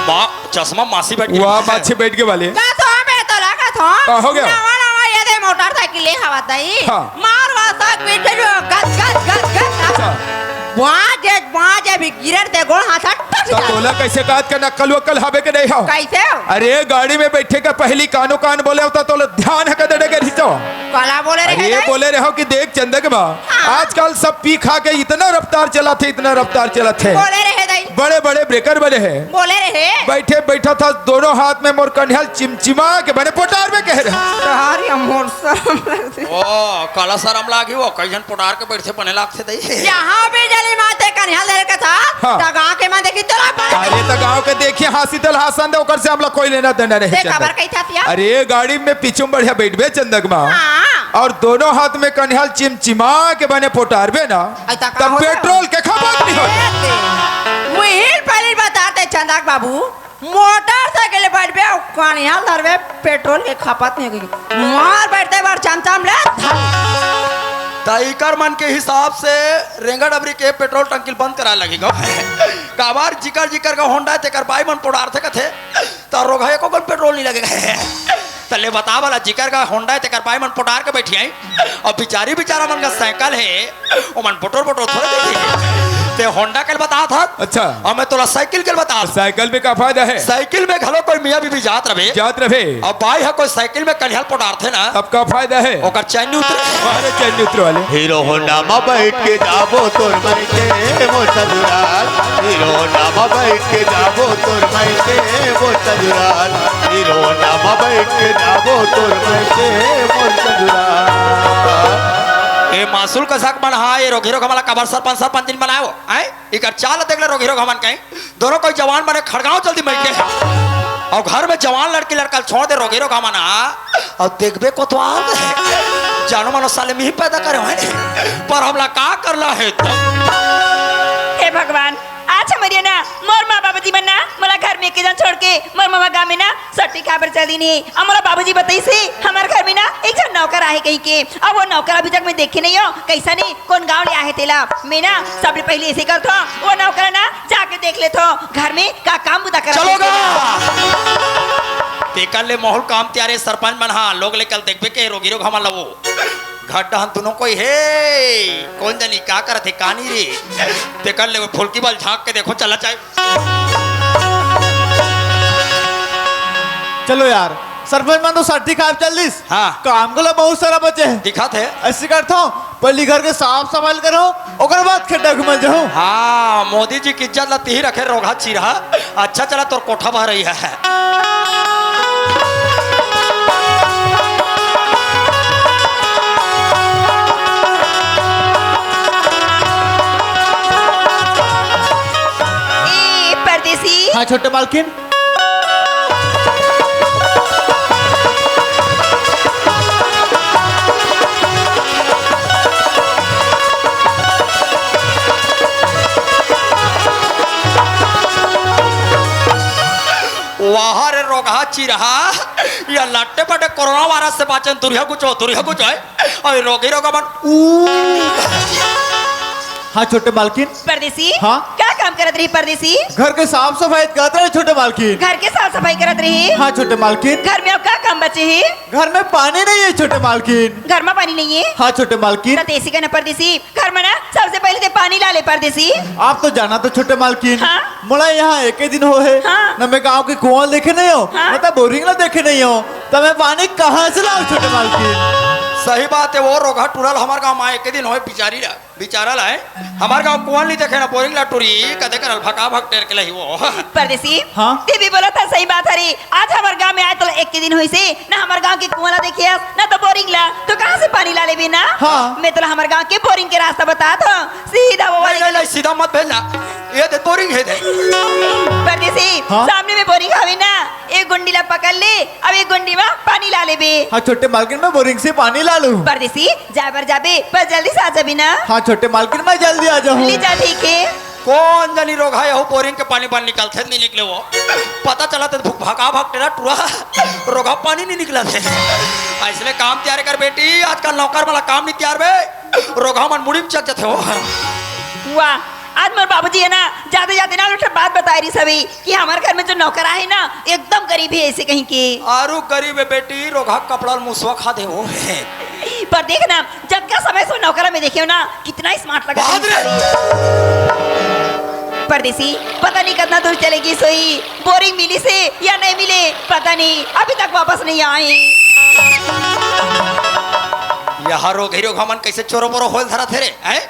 बा- चश्मा मासी बैठ के वाह, लिखा है। मासी बैठ के वाले। का तो हमें तो लगा था। का हो गया? नवा नवा ये दे मोटरसाइकिल ले हवा तई। हाँ। मार वासा पीछे जो गज गज गज गज। अच्छा। बाजे बाजे भी गिरर दे गोड़ हाथ टच तो जा। तोला कइसे कहत के नक्कल वक्कल हवे के नहीं हो? कइसे हो? अरे गाड़ी में बइठे के पहिली कानो कान बोले होता तोला ध्यान है के दे के रिचो। काला बोले रहे अरे दाई? बोले रहे हो कि देख चंदक बा, हाँ। आजकल सब पी खा के इतना रफ्तार चलाथे, इतना रफ्तार चलाथे। बोले रहे दाई। बड़े बड़े ब्रेकर बने हैं। बोले रहे। बइठे बइठा था दोनों हाथ में मोर कन्हैया ल चिमचिमा के बने पोटार में कहे रहे। सारी मोर शर्म लगथे। ओ, काला शर्म लागी वो, कई झन पोटार के बइठे बने लागथे दाई। यहाँ पे जली माते कन्हैया ल धरे के था, हाँ। त गाँव के मन देखी तोला पड़े। अरे त गाँव के देखिए हाँसी तल हाँसन दे, ओकर से हमला कोई लेना देना नहीं ते चंदक। काबर कही था तिया? अरे गाड़ी में पीछू में बढ़िया बइठबे चंदक माँ। हाँ। अउ दोनों हाथ में कन्हैया ल चिमचिमा के बने पोटारबे ना, अई त का तब होथे? पेट्रोल के खपत नहीं होय। ए दे। मुहिल पहली बताते चंदक बाबू, मोटरसाइकिल ले बैठबे, अउ कनिहा ल धरबे, पेट्रोल के खपत नइ होही। मार बैठते बार चमचम ले धर। त इकर मन के हिसाब से रेंगा डबरी के पेट्रोल टंकी ल बंद कराय लगही गा। काबर जिकर जिकर का होंडा हे, तेकर बाई मन पोटारथे कथे, त रोगहा एको कन पेट्रोल नइ लगे। त ले बता भला, जिकर का होंडा हे, तेकर बाई मन पोटार के बइठियाही। अउ बिचारी बिचारा मन का साइकिल हे, ओमन बोटोर बोटोर थोरे देखे। ते होंडा के ल बतात हस। अच्छा। अउ मैं तोला साइकिल के ल बतात हंव। साइकिल में का फायदा हे? साइकिल में घलो कोई मियाँ बीबी जात रहे। जात रहे। अउ बाई ह कोई साइकिल में कनिहा ल पोटारथे ना। तब का फायदा हे? ओकर चैन नइ उतरे। अरे चैन नइ उतरे वाले। हीरो होंडा म बइठ के जाबो तोर मइके मोर ससुराल। हीरो होंडा म बइठ के जाबो तोर मइके मोर ससुराल। हीरो होंडा म बइठ के जाबो तोर मइके मोर ससुराल। ए मासूल कसाक मन हा, ए रोगही रोगहा मन ला काबर सरपंच सरपंचिन बनाय हो? आय? इकर चाल देख ले रोगही रोगहा मन कहीं। दोनों कोई जवान बने खड़गांव चल दी मइके। अउ घर में जवान लड़की लड़का ल छोड़ दे रोगही रोगहा मन हा। अउ देखबे कोतवाल। जानो मानो साले मिही पैदा करे हों। पर हमला का करना हे त? हे भगवान, आज हमर ये ना, मोर माँ बाबूजी मन ना, मोला घर में एके झन छोड़ के, मोर ममा गाँव में ना, सट्टी खाय बर चल दीन हे। अउ मोला बाबूजी बताइस हे, हमर घर में ना, एक झन नौकर आहे कहिके। अउ वो नौकर अभी तक मैं देखे नइ हों, कइसन हे, कोन गाँव ले आहे तेला। मैं ना, सबले पहिली अइसे करथों, वो नौकर ना, जाके देख लेथों, घर में का काम बुता करत हे। चलो गा। तेकर ले माहौल काम तियार हे, सरपंच मन हा, लोग ले कल देखबे के रोगही रोगहा मन ला वो। घर डहन दुनों कोई हे, कोन जनी का करत हे, का नइ रे। तेकर ले वो फुलकी बल झांक के देखो, चला चाहे। चलो यार, सरपंच मन तो सट्टी खाय चल दिस। हाँ। काम घलो बहुत सारा बचे हे। दिखत हे। अइसे करथों, पहिली घर के साफ सफाई करहूं, ओकर बाद खेत डहर घूमे जाहूं। हाँ, मोदी जी के इज्जत ला तिही रखे रोगहा चिरहा। अच्छा चला तोर कोठा भरई हे। ए, परदेसी। हाँ, छोटे मालकिन। वाह रे रोगहा चिरहा, ये लट्टे पट्टे कोरोना वायरस से बाँचेन, दुरिहा गुचो, दुरिहा गुचो हे। अउ रोगही रोगहा मन ऊ। हाँ, छोटे मालकिन। परदेसी? हाँ? का काम करत रहे परदेसी? घर के साफ सफाई करत रहे, छोटे मालकिन। घर के साफ सफाई करत रहे? हाँ, छोटे मालकिन। घर में अउ का काम बचे हे? घर में पानी नइ हे, छोटे मालकिन। घर में पानी नइ हे? हाँ, छोटे मालकिन। त अइसे कर ना परदेसी, घर में ना सबसे पहिली ते पानी ला ले परदेसी। आप तो जानत हो, छोटे मालकिन। हाँ? मोला यहाँ एके दिन होहे। हाँ? ना मैं गाँव के कुआँ ल देखे नइ हों, हाँ? ना त बोरिंग ला देखे नइ हों, त मैं पानी कहाँ से लाऊं, छोटे मालकिन? सही बात हे, वो रोगहा टूरा ल हमर गाँव म एके दिन होहे, बिचारी ला। बिचारा ला हे, हमर गाँव कुआँ ल नइ देखे ना, बोरिंग ला टूरी, कदे करल भका भक टेर के लही वो। परदेसी, हाँ? ते भी बोलत हस सही बात हरे। आज हमर गाँव में आय तोला एके दिन होइस हे, ना हमर गाँव के कुआँ ला देखे हस, ना तो बोरिंग ला, तो कहाँ से पानी ला लेबे ना? हाँ। मैं तोला हमर गाँव के बोरिंग के रास्ता बतात हों, सीधा वो नइ, वाले नइ, नइ, सीधा मत भेजना, ये दे बोरिंग हे दे। परदेसी, हाँ? सामने में बोरिंग हवे ना, एक गुंडी ला पकड़ ले, अब एक गुंडी में पानी ला लेबे। हाँ, छोटे मालकिन, मैं बोरिंग से पानी ला लूँ। परदेसी, जाय बर जाबे, पर जल्दी से आ जाबे ना। हाँ, छोटे मालकिन, मैं जल्दी आ जाहूँ। ले जा, ठीक हे। कोन जनी रोगहा यहू बोरिंग के पानी बर निकलथे, नइ निकले वो। पता चलत हे भुक भका भक टेरा टूरा, रोगहा पानी नइ निकलत हे। अइसने काम तियार कर बेटी, आजकल नौकर मन ला काम नइ तियार बे, रोगहा मन मुड़ी म चक जथे वो। वाह, आज मोर बाबूजी हे ना, जाते जाते ना एक ठो बात बताय रिहिस हवे कि हमर घर में जो नौकर आहे ना, एकदम गरीब हे, अइसे कहिके। अउ गरीब हे बेटी, रोगहा कपड़ा ल मुसवा खा दे वो। पर देख ना, जतका समय से नौकरा में देखे हों ना, कितना स्मार्ट लगथे। बाप रे। परदेसी, पता नइ कतना दूर चले गिस होही, बोरिंग मिलिस हे या नइ मिले, पता नइ, अभी तक वापस नइ आय। यहर रोगही रोगहा मन कइसे चोरो बोरो होय ल धरत हे रे, हैं?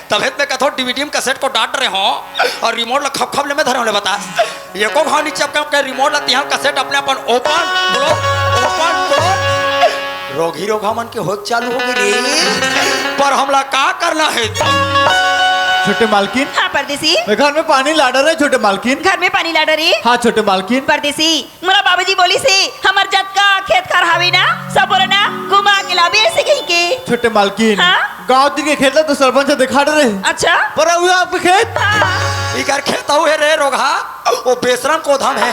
तभे त मैं कथों डीवीडी म कैसेट को डांट रहे हों अउ रिमोट ला खप खप ले मैं धरे हों ले बता। एको घांव नइ चपके के रिमोट ला तिहां कैसेट अपने अपन ओपन, क्लोज, ओपन, क्लोज। रोगही रोगहा मन के होय ल चालू होगे रे। पर हमला का करना हे? छोटे मालकिन। हाँ, परदेसी। मैं घर में पानी ला डरे, छोटे मालकिन। घर में पानी ला डरे? हाँ, छोटे मालकिन। परदेसी, मोला बाबूजी बोलिस हे, हमर जतका खेत खार हावे ना, सबो ला ना घुमा के लाबे, अइसे कहिके। छोटे मालकिन, हाँ? गांव तीर के खेत ला तो सरपंच ह देखा डरे। अच्छा? पर अउ आपके खेत? हाँ। इकर खेत अउ हे रे रोगहा, वो बेसरम कोधम है।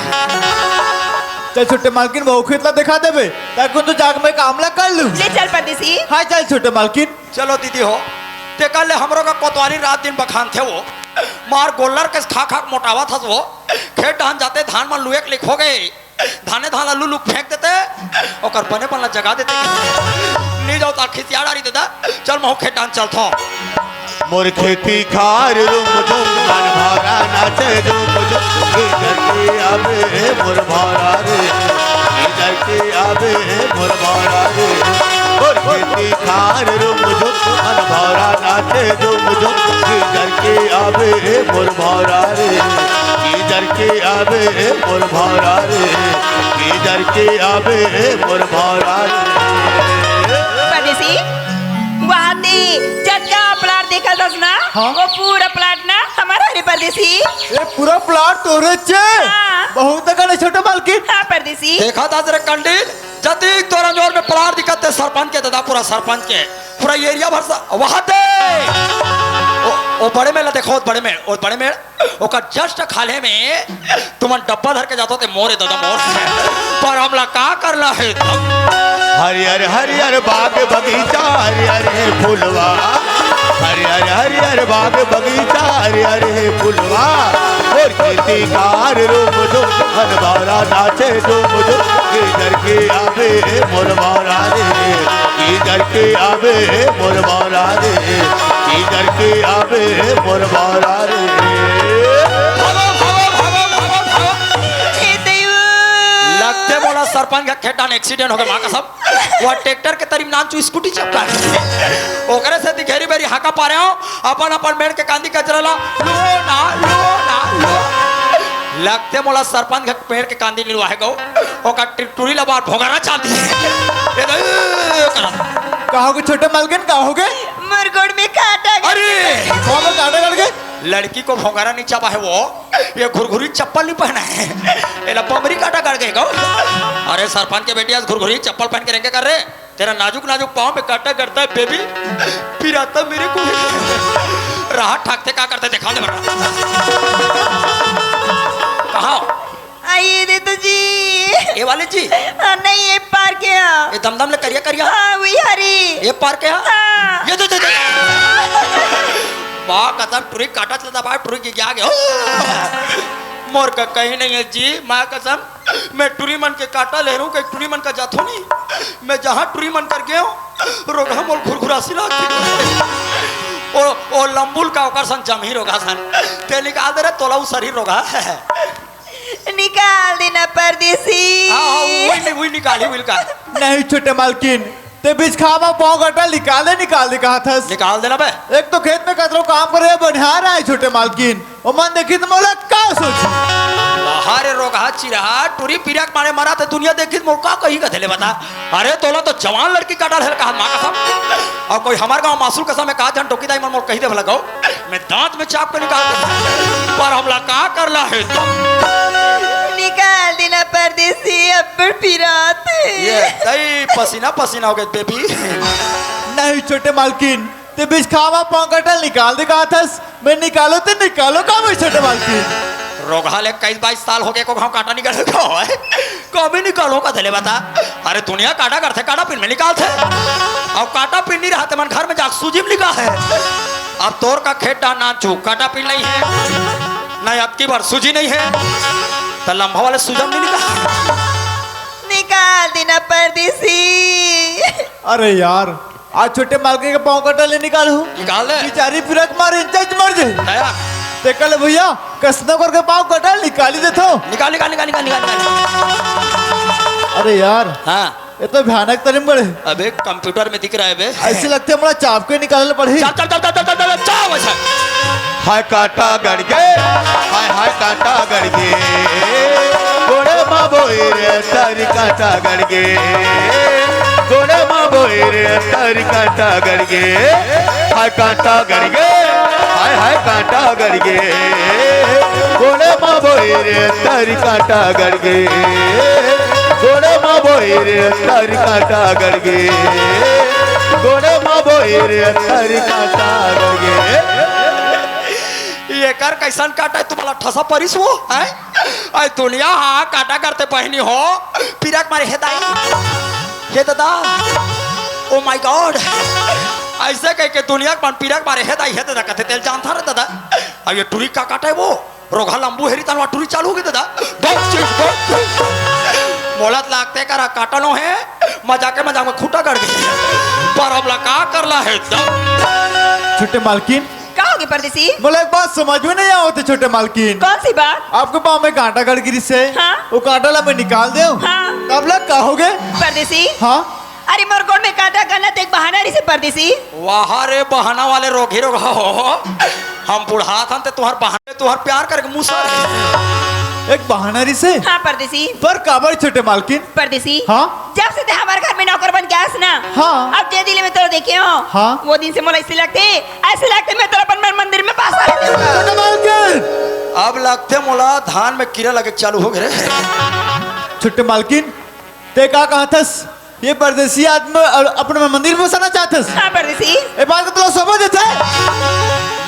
चल छोटे मालकिन, वो खेत ला दिखा देबे, ताकि तू जाके मैं काम ला कर लूं। ले चल परदेसी। हाँ चल छोटे मालकिन। चलो दीदी हो, ते कल ले हमरो का कोतवाली रात दिन बखान थे वो, मार गोल्लर के खा खा के मोटावा था वो। खेत डहन जाते धान मन लुएक लिख हो गए, धाने धान ला लू लू फेंक देते, ओकर बने पन ला जगा देते। नी जाओ तार खिसिया डारी देता। चल महू खेत डहन चलथो। मोर खेती खार रुम झुम, मन भौरा नाचे झुम झुम। इधर के आवे मोर भौरा रे, इधर के आवे मोर भौरा रे। मोर खेती खार रुम झुम, मन भौरा नाचे झुम झुम। इधर के आवे मोर भौरा रे, इधर के आवे मोर भौरा रे, इधर के आवे मोर भौरा रे। परदेसी, वहाँ ते जतका प्लाट देखत हस ना, हाँ? वो पूरा प्लाट ना हमारा हरे परदेसी। ये पूरा प्लाट तोरे चे? हाँ। बहुत अकन हे छोटे मालकिन। हाँ परदेसी। देखा था तेरे कंडील, जतिक तोरा जोर में प्लाट दिखत हे सरपंच के दादा, पूरा सरपंच के, पूरा एरिया भर सा, वहाँ ते। ओ, ओ बड़े मेड़ ला देखो, ओ बड़े मेड़, ओ बड़े मेड़, ओकर just खाल्हे में तुमन डब्बा धर के जाथो ते मोर ए दादा मोर। पर हमला का करना हे? हरियर हरियर बाग बगीचा, हरियर हे फुलवा। हरियर हरियर बाग बगीचा, हरियर हे फुलवा। मोर खेती खार रुम झुम, मन भौरा नाचे झुम झुम। इधर के आवे मोर भौरा रे, इधर के आवे मोर भौरा रे, इधर के आवे मोर भौरा रे। भागो, भागो, भागो, भागो, भागो। हे दैव। लगथे मोला सरपंच के खेत डहन accident होगे, माँ कसम। वो ट्रैक्टर के तरी में नानचु स्कूटी चपका हे। ओकरे सेती घेरी बेरी हाका पारे हंव, अपन अपन मेड़ के कांदी कचरा ला, लो ना, लो ना, लो। लगथे मोला सरपंच के मेड़ के कांदी निलवाहे गो, ओकर टि-, टुरी ला बार भोगरा चांदी। ये तो, ए, करा। का होगे छोटे मालकिन, का होगे? मोर गोड़ में कांटा गड़ अरे! कहाँ में कांटा गड़ गे? लड़की को भोंगरा नहीं चबा है वो, ये घुरघुरी चप्पल नहीं पहना है, एला बमरी कांटा गड़ गे गो। अरे सरपंच के बेटी, आज घुरघुरी चप्पल पहन के रेंगे कर रे, तेरा नाजुक नाजुक पाँव में कांटा गड़ता है बेबी, पिराता मेरे को। राहत ठाकथे का करथे देखा दे बड़ा। कहाँ? आ, ये दे तो जी। ये वाले जी? हाँ, नहीं, ये पार के हाँ। ये दमदम ले करिया करिया? हाँ, वही हरी। ये पार के हाँ? हाँ। ये दे, दे, दे। माँ कसम, टुरी कांटा चलता भाई, टुरी गिर गया, गया। मोर का कहीं नहीं है जी, माँ कसम, मैं टुरी मन के कांटा ले रहूं, कहीं टुरी मन का जाथो नहीं। मैं जहाँ टुरी मन कर गयो, रोगहा मोल घुरघुरासी लाग। ओ, ओ लंबुल का ओकर सन जमही रोगहा सन। ते निकाल दे रे, तोला उ सरी रोगहा। निकाल देना परदेसी। हाँ, हाँ, वही, वही निकाली, वही निकाल। नहीं छोटे मालकिन, ते बिचखा म पाँव कांटा निकाल दे, निकाल दे कहा थस। निकाल देना बे। एक तो खेत में कतरो काम करे, बनिहार आए छोटे मालकिन, ओमन देखी त मोला का सोची? अरे रोगहा चिरहा, टुरी पिरिया के मारे मरा त दुनिया देखी त मोला का कही कथे ले बता। अरे तोला तो जवान लड़की कांटा ले कहा माँ कसम। अउ कोई हमर गाँव मासुल कसम में कहा जन टोकी दाई मन मोला कही दे भला गो। मैं दांत में चाप के निकाल दे। पर हमला का करना है? निकाल देना परदेसी, अब्बड़ पिरात हे। ये दई पसीना पसीना हो गए बेबी। नहीं छोटे मालकिन, ते बिचखा म पाँव कांटा निकाल दे कहा थस, मैं निकालो ते निकालो का मैं छोटे मालकिन। रोगहा ले इक्कीस बाईस साल हो गए को घाव कांटा निकाल का है। कभी निकालो का धले बता। अरे दुनिया कांटा करथे, कांटा पिन में निकालथे। अब कांटा पिन नहीं रहा ते मन घर में जाके सूजी में निकाल है। अब तोर का खेत डान नानचू, कांटा पिन नहीं है, नहीं अबकी बार सूजी नहीं है, तो लंबा वाले सूजम नहीं निकाल। निकाल देना परदेसी। अरे यार, आज छोटे मालकिन के पाँव कांटा ले निकालहूँ। निकाल दे। बेचारी पिरत मारे जज मर जाए। दया। ते कल भैया, कसनो करके पाँव कांटा निकाली देथो। निकाल, निकाल, निकाल, निकाल, निकाल, निकाल। अरे यार, हाँ। ये तो भयानक तरीम बड़े। अबे कंप्यूटर में दिख रहा है बे। ऐसे लगथे मोला चाप के निकालना पड़ही। चाप, चाप, चाप, चाप, चाप, चाप, चाप, ऐसा। हाय कांटा गड़ गे, हाय हाय कांटा गड़ गे, गोड़े मा बोई रे तरी कांटा गड़ गे, गोड़े मा बोई रे तरी कांटा गड़ गे, हाय कांटा गड़ गे, हाय हाय कांटा गड़ गे, गोड़े मा बोई रे तरी कांटा गड़ गे, गोड़े मा बोई रे तरी कांटा गड़ गे, गोड़े मा बोई रे तरी कांटा गड़ गे। एकर कइसन काटा हे, तुम्हारा ठसा परिस वो, हैं? अरे दुनिया हा काटा करथे बहिनी हो, पीरा के मारे, "हे दाई, हे दादा, oh my God।" अइसे कहिके दुनिया के मन पीरा के मारे, "हे दाई, हे दादा," कथे, तेला जानथा रे दादा। अब ये टुरी का काटा हे वो, रोगहा लंबू हेरी तनवा टुरी चालू होगे दादा। बक चिक, बक चिक। मोला त लागथे करा काटा नोहे, मजाक मजाक में खूंटा गड़ गे। पर अब ला का करना हे दादा? छोटे मालकिन, का होगे परदेसी? मोला एक बात समझ में नहीं आवत हे, छोटे मालकिन। कौन सी बात? आपके पाँव में कांटा गड़ गिरिस हे। हाँ। वो कांटा ला मैं निकाल देंव। हाँ। तब ला का होगे? परदेसी। हाँ। अरे मोर गोड़ में कांटा गड़ना त एक बहाना रिहिसे परदेसी। वाह रे बहाना वाले रोगही रोगहा हो। हम बुढ़ाथन ते तुंहर बहाने, तुंहर प्यार करके मुसर हे। एक बहाना रिहिसे? हाँ परदेसी। पर काबर छोटे मालकिन? परदेसी। हाँ? जब से ते हमर घर में नौकर बन के आस ना, हाँ। अब जे दिन ले मैं तोला देखे हों, हाँ। वो दिन से मोला अइसे लगथे, अइसे लगथे मैं तोला अपन मन मंदिर में बसा लेतेंव। छोटे मालकिन! अब लगथे मोला धान में कीरा लगे के चालू होगे रे। छोटे मालकिन, ते का कहथस? ये परदेसी आदमी अ-, अपन मन मंदिर में बसाना चाहथस? हाँ परदेसी। ए बात का तोला समझ आथे?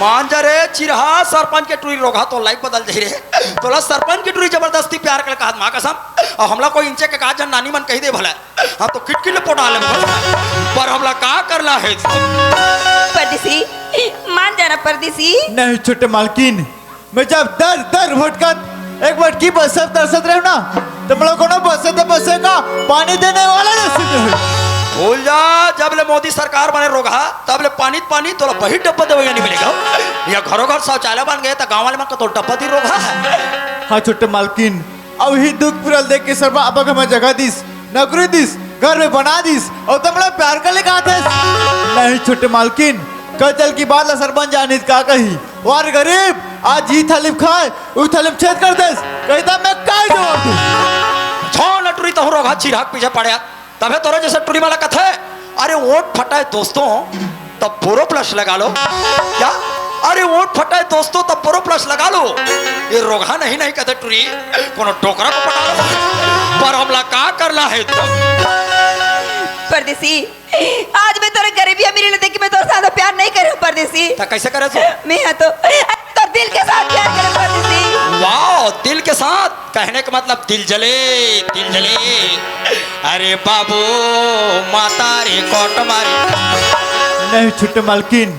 मान जा रे चिरहा, सरपंच के टुरी रोगहा, तोर life बदल जाही रे। तोला सरपंच के टुरी जबरदस्ती प्यार करे कहत, माँ कसम। अउ हमला कोई इंचे के का झन नानी मन कहि दे भला। हम तो किटकिट ले पोटा लेबो। पर हमला का करना हे? परदेसी, मान जा ना परदेसी। नहीं छोटे मालकिन, मैं जब दर दर भटकत एक भटकी बस सब तरसत रहेंव ना, त मोला कोनो बसे त बसे का पानी देने वाला नसीब नहीं। भूल जा, जब ले मोदी सरकार बने रोगहा, तब ले पानी त पानी, तोला बही डब्बा देवइया नहीं मिलेगा। या घरों घर शौचालय बन गे त गाँव वाले मन का तो डब्बा दी रोगहा। हाँ छोटे मालकिन, अउ इही दुख पीरा ल देख के सरपंच अब हमें जगह दिस, नौकरी दिस, घर में बना दिस, अउ तुम लोग प्यार कर ले कहा थे? नहीं छोटे मालकिन, कल चल की बात ला सरपंच जानिस का कही, "वाह रे गरीब, आज ई थाली में खाए, उ थाली में छेद कर देस," कही त मैं काय जवाब दूं? छोड़ न टुरी, तहूं रोगहा चिरहा के पीछे पड़े। तभे तोरे जइसे टुरी मन ला कथे, "अरे ओंठ फटा है दोस्तों, तब बोरोप्लस लगा लो।" क्या? "अरे ओंठ फटा है दोस्तों, तब बोरोप्लस लगा लो।" ये रोगहा नहीं, नहीं कथे टुरी, कोनो डोकरा को पटा लो। पर हमला का करना हे? परदेसी, आज मैं तोरे गरीबी अमीरी ला देख के मैं तोरे साथ प्यार नहीं करे हों परदेसी। त कइसे करे तू? मैं हा तो तोर दिल के साथ प्यार करे हों परदेसी। वाह, दिल के साथ कहने का मतलब दिल जले, दिल जले। अरे बाबू, माता रे कोट मारी। नहीं छोटे मालकिन,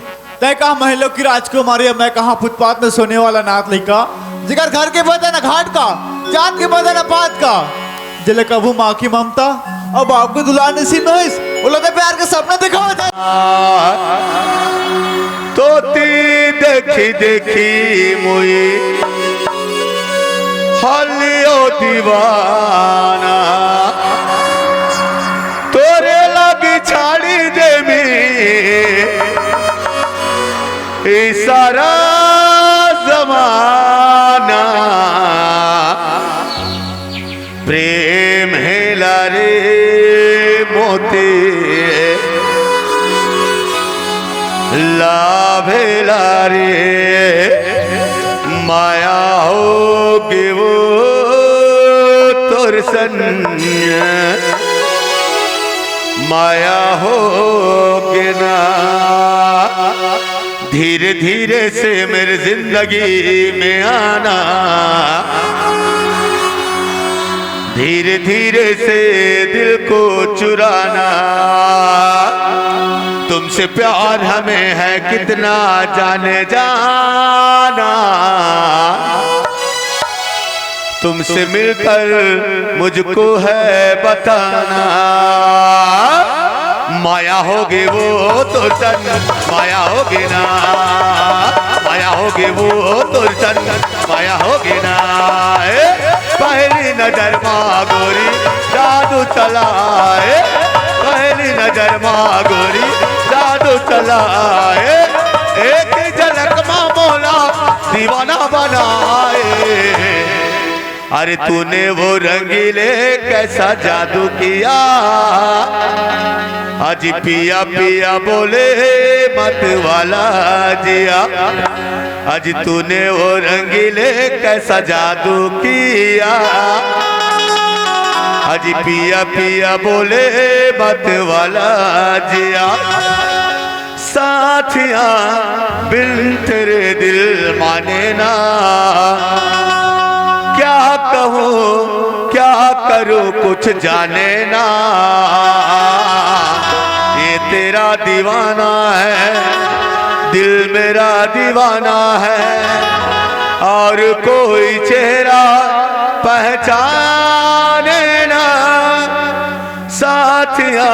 तैं कहाँ महलों की राजकुमारी, मैं कहाँ फुटपाथ में सोने वाला नाथ लइका, जेकर घर के पता न घाट का, जात के पता न पात का। जेला कभू माँ की ममता अउ बाप के दुलार नसीब न होइस, ओला तो प्यार के सपना दिखावत हे। तोती देखी देखी मुई हलियो दीवाना, तोरे ला बिछाड़ी देमी ई सारा जमाना। प्रेम हेला रे मोती, लाभ हेला रे, माया होगे वो तोर संग, माया होगे ना। धीरे धीरे से मेरी जिंदगी में आना, धीरे धीरे से दिल को चुराना। तुमसे प्यार हमें है कितना जाने जाना, तुमसे मिलकर मुझको है बताना। माया होगे वो तोर संग, माया होगे ना, माया होगे वो तोर संग, माया होगे ना। ए, पहली नजर मा गोरी जादू चला, ए, पहली नजर मा गोरी जादू चला, ए, एक झलक मा मोला दीवाना बनाए। अरे तूने वो रंगीले कैसा जादू किया, आज पिया पिया बोले मत वाला जिया। आज तूने वो रंगीले कैसा जादू किया, आज पिया पिया बोले मत वाला जिया। साथिया, बिन तेरे दिल माने ना। क्या कहूँ, क्या करूँ, कुछ जाने ना। ये तेरा दीवाना है, दिल मेरा दीवाना है, और कोई चेहरा पहचाने ना। साथिया,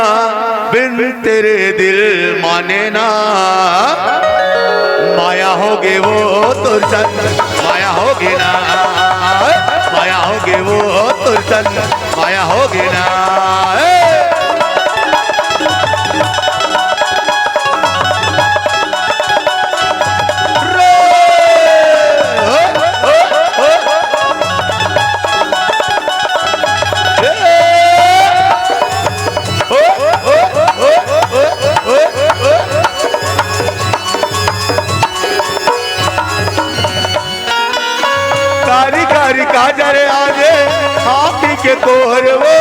बिन तेरे दिल माने ना। माया होगे वो तुरसन, माया होगे ना। माया होगे वो तुरसन, माया होगे ना। ए! कारी कारी काजर आगे आँखी के कोर वो,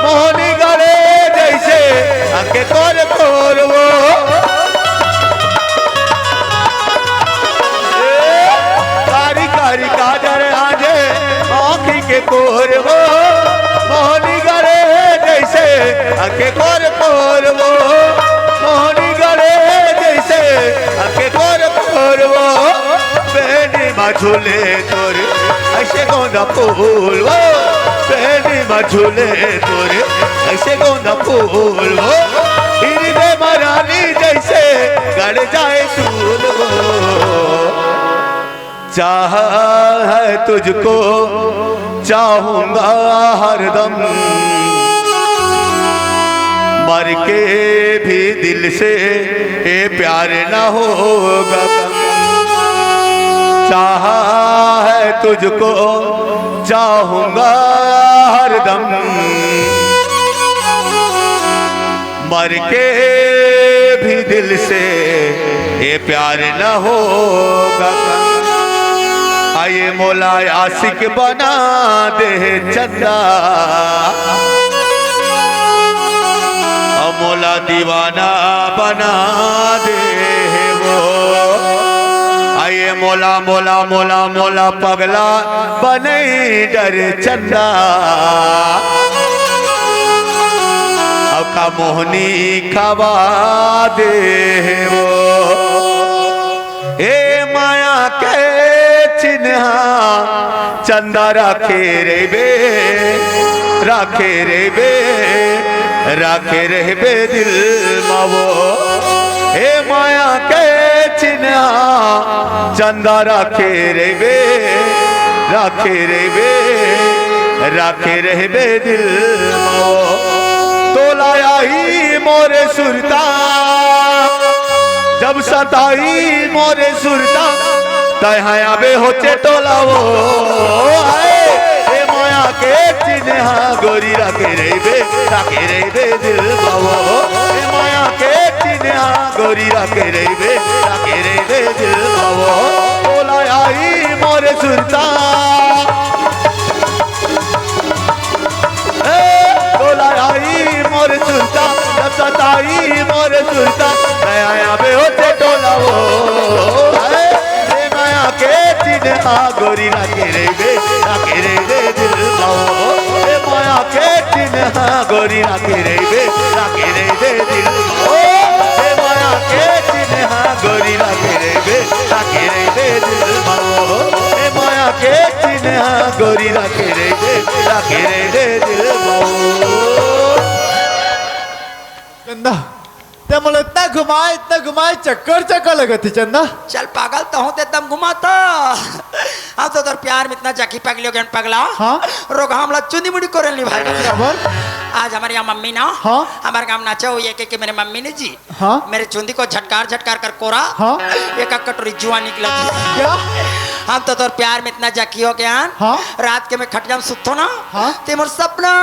मोहनी गले जैसे आँख के कोर कोर वो। ए, कारी कारी काजर आगे आँखी के कोर वो, मोहनी गले जैसे आँख के कोर कोर वो, मोहनी गले जैसे आँख के कोर कोर वो। बेनी मा झूले तोर ऐसे गोंदा फूल वो, बेनी मा झूले तोर ऐसे गोंदा फूल वो। हिरदे मा रानी जैसे गड़ जाए सूल वो। चाहा है तुझको, चाहूंगा हरदम, मर के भी दिल से ये प्यार न होगा कम। चाहा है तुझको, चाहूंगा हरदम, मर के भी दिल से ये प्यार न होगा। आइए मोला आशिक बना दे चंदा, और मोला दीवाना बना दे वो। आइए मोला, मोला, मोला, मोला पगला बनई डर चंदा, अउ का मोहनी खवा दे वो। हे माया के चिन्हा चंदा राखे रहिबे, राखे रहिबे, राखे रहिबे दिल मा वो। हे माया के चिन्हा चंदा राखे रहिबे, राखे रहिबे, राखे रहिबे दिल मा वो। तोला आही मोरे सुरता, जब सताही मोरे सुरता, तैं हा आबे होचे टोला वो। हाय, ए माया के चिन्हा गोरी राखे रहिबे, राखे रहिबे दिल मा वो। ए माया के चिन्हा गोरी राखे रहिबे, राखे रहिबे दिल मा वो। तोला आही मोरे सुरता, ए, तोला आही मोरे सुरता, जब सताही मोरे सुरता, तैं हा आबे होचे टोला वो। ए, ए माया के चिन्हा गोरी राखे रहिबे, राखे रहिबे दिल मा वो। ए माया के चिन्हा गोरी राखे रहिबे, राखे रहिबे दिल मा वो। ए माया के चिन्हा गोरी राखे रहिबे, राखे रहिबे दिल मा वो। ए माया के चिन्हा गोरी राखे रहिबे, राखे रहिबे दिल मा वो। चंदा, तैं मोला इतना घुमाए, इतना घुमाए, चक्कर चक्कर लगत हे चंदा। चल पागल, तहूँ त एकदम घुमात हस। हम तो तोर प्यार में इतना जखी पगली हो गेन पगला। हाँ? रोगहा हमला चुंदी मुंदी कोरे ल नइ भाय। बराबर। आज हमर इहाँ मम्मी ना, हाँ? हमर गाँव नाचा होइस, एक एक के मेरे मम्मी ने जी, हाँ? मेरे चुंदी को झटकार झटकार कर कोरा, हाँ? एक एक कटोरी जुआ निकला जी। क्या? हम तो तोर प्यार में इतना जखी हो गेन, हाँ? रात के मैं खटिया में सुतथों ना, हाँ? तैं मोर सपना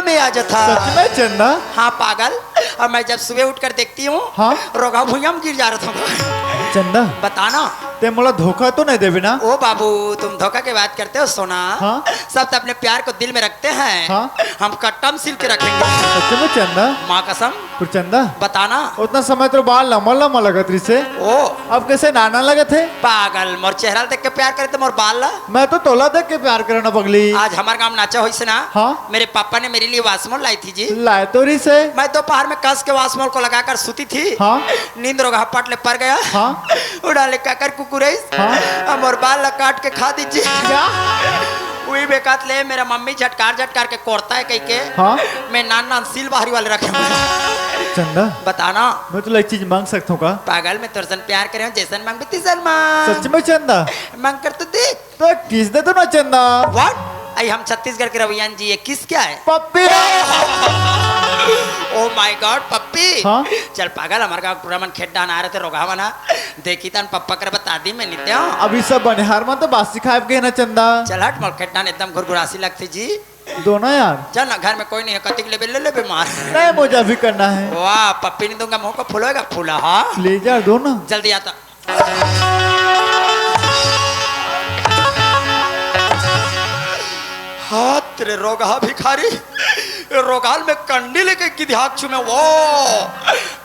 में आ जाथस। सच में चंदा? हाँ पागल, अउ मैं जब सुबह उठकर देखती हूँ, हाँ? रोगहा भुइयां में गिर जा रहा था। चंदा। बता ना। ते मोला धोखा तो नहीं देबे ना? ओ बाबू, तुम धोखा की बात करते हो सोना। हाँ? सब तो अपने प्यार को दिल में रखते हैं। हाँ? हम कट्टम सिल के रखेंगे। सच में चंदा? माँ कसम। पर चंदा, बताना। उतना समय तो बाल लम्बा लम्बा लगत रहिसे। ओ। अब कैसे नाना लगत हे? पागल, मोर चेहरा देख के प्यार करे तो मोर बाल ला। मैं तो तोला देख के प्यार करे ना पगली। आज हमारे गांव नाचा होइस ना। हाँ। मेरे पापा ने मेरे लिए वासमोल लाई थी जी। लाए तो रहिसे। मैं दोपहर में कस के वासमोल को लगाकर सूती थी। हाँ। नींद रोगहा पट ले पर गया। हाँ। उड़ा ले काकर कुकुरइस। हाँ। अब मोर बाल ला काट के खा दीजिए। क्या? उही बेकात ले मेरा मम्मी झटकार झटकार के कोड़ता है कही के। हाँ। मैं नान नान सील बाहरी वाले रखे हुए हैं। चंदा, बताना। मैं तोला एक चीज मांग सकता हूँ का? पागल, मैं तोर सन प्यार करे हूँ, जैसन मांगबे तैसन मांग। सच में चंदा? मांग कर तो देख। तो एक किस दे तो ना चंदा। What? आई हम छत्तीसगढ़ के रवैयन जी, ये किस क्या है? पप्पी रे। Oh my God, पप्पी। हाँ? चल पागल, हमारे गाँव टूरा मन खेत डान आ रहे थे, रोगहा मना। देखी तन पप्पा कर बता दी मैं नित्य। अभी सब बनिहार मन तो बासी खाए गए ना चंदा। चल हट, मोर खेत डान एकदम घुरघुरासी लगती जी। दो ना यार। चल ना, घर में कोई नहीं है, कतिक लेबे ले लेबे मार। नहीं, मुझे अभी करना है। वाह, पप्पी नहीं दूंगा, मुंह को फुलोएगा, फूला, हाँ? ले जा, दो ना। जल्दी आता। हाथ रे रोगहा भिखारी, रोगाल में कंडी लेके किदे हाथ छुमे वो?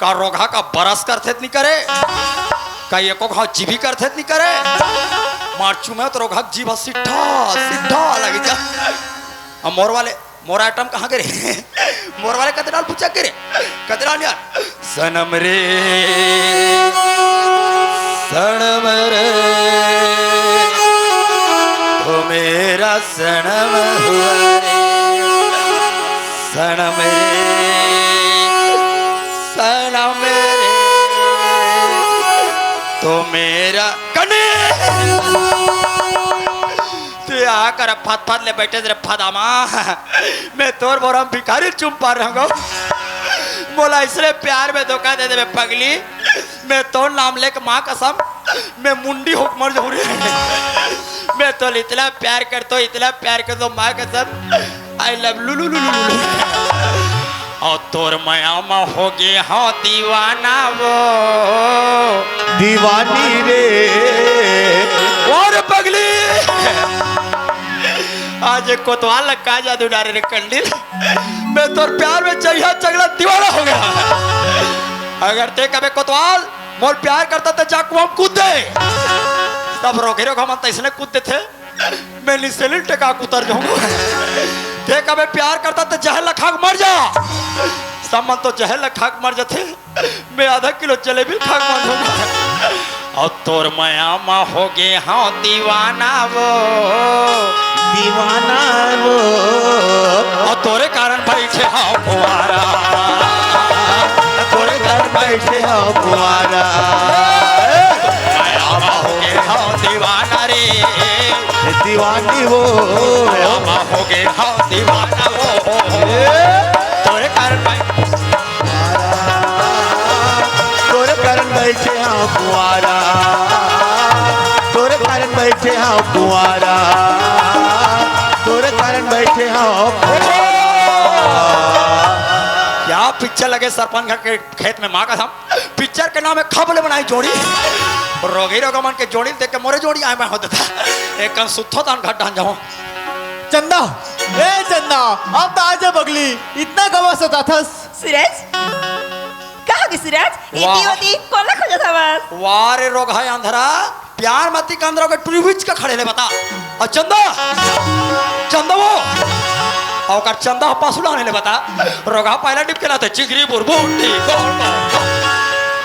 का रोगहा का बरस करथे त नहीं करे? का एको घाव जीभी करथे त नहीं करे? मार छुमे तो रोगहा जीभा सिट्ठा, सिट्ठा लगी जा। अब मोर वाले, मोर आइटम कहाँ गे रे? मोर वाले कते डाल पूछा गे रे? कते डाल यार? सनम रे, सनम रे, तो मेरा सनम हुआ रे। सनम रे, सनम रे, तो मेरा कने। तू आ कर फत फत ले बैठे रे फदामा। मैं तोर बोरा में भिखारी चुम पा रहूंगा। मोला इसलिए प्यार में धोखा दे देबे पगली। मैं तोर नाम लेके माँ कसम, मैं मुंडी होके मर जाऊँ रे। मैं तो इतना प्यार करतो, इतना प्यार करतो माँ कसम। I love लुलु लुलु लुलु। और तोर मया में हो गे हो दीवाना वो। दीवानी रे। और पगली। आज एक कोतवाल लग का जादू डारे रे कंडील। मैं तोर प्यार में चढ़िया चगला दीवाना हो गया। अगर ते कबे कोतवाल मोर प्यार करता ते जा कुआं में कूद दे। सब रोगे रोगा मन तैसने कूद देथे। मैं निसेलिन टेका के उतर जाऊंगा। ते कबे प्यार करता ते जहर ला खा के मर जा। सब मन तो जहर ला खा के मर जाथे। मैं आधा किलो जलेबी खा के मर जाऊंगा। और तोर मया मा हो गे हाँ दीवाना वो। दीवाना वो। और तोरे कारण बैठे हाँ कुआरा। तोरे कारण बैठे हाँ कुआरा। मया मा हो गे हाँ दीवाना रे। दीवानी वो। मया मा हो गे हाँ दीवाना वो। तोरे कारण बै- तोरे कारण बैठे हाँ कुआरा। तोरे कारण बैठे हाँ कुआरा। तोरे कारण बैठे हाँ कुआरा। क्या पिक्चर लगे सरपंच घर के खेत में, माँ कसम। पिक्चर के नाम है खबले बनाई जोड़ी। रोगी रोगा मन के जोड़ी देख के मोरे जोड़ी आए मैं होता था। एक कन सुत्थो तान घर डान जाऊं। चंदा, ए चंदा, अब तो आजा बगली, इतना गवा सताथस। सूरज, कहाँ गे सूरज? वाह। इति ओति कोन ला खोजत हवस? वाह रे रोगहा अंधरा, प्यार मती के अंदर ओकर टूरी बिच के खड़े ले बता। और चंदा, चंदा वो, और ओकर चंदा पसुला ने ले बता। रोगहा पहला डिप के लाते चिगरी बुरबुटी।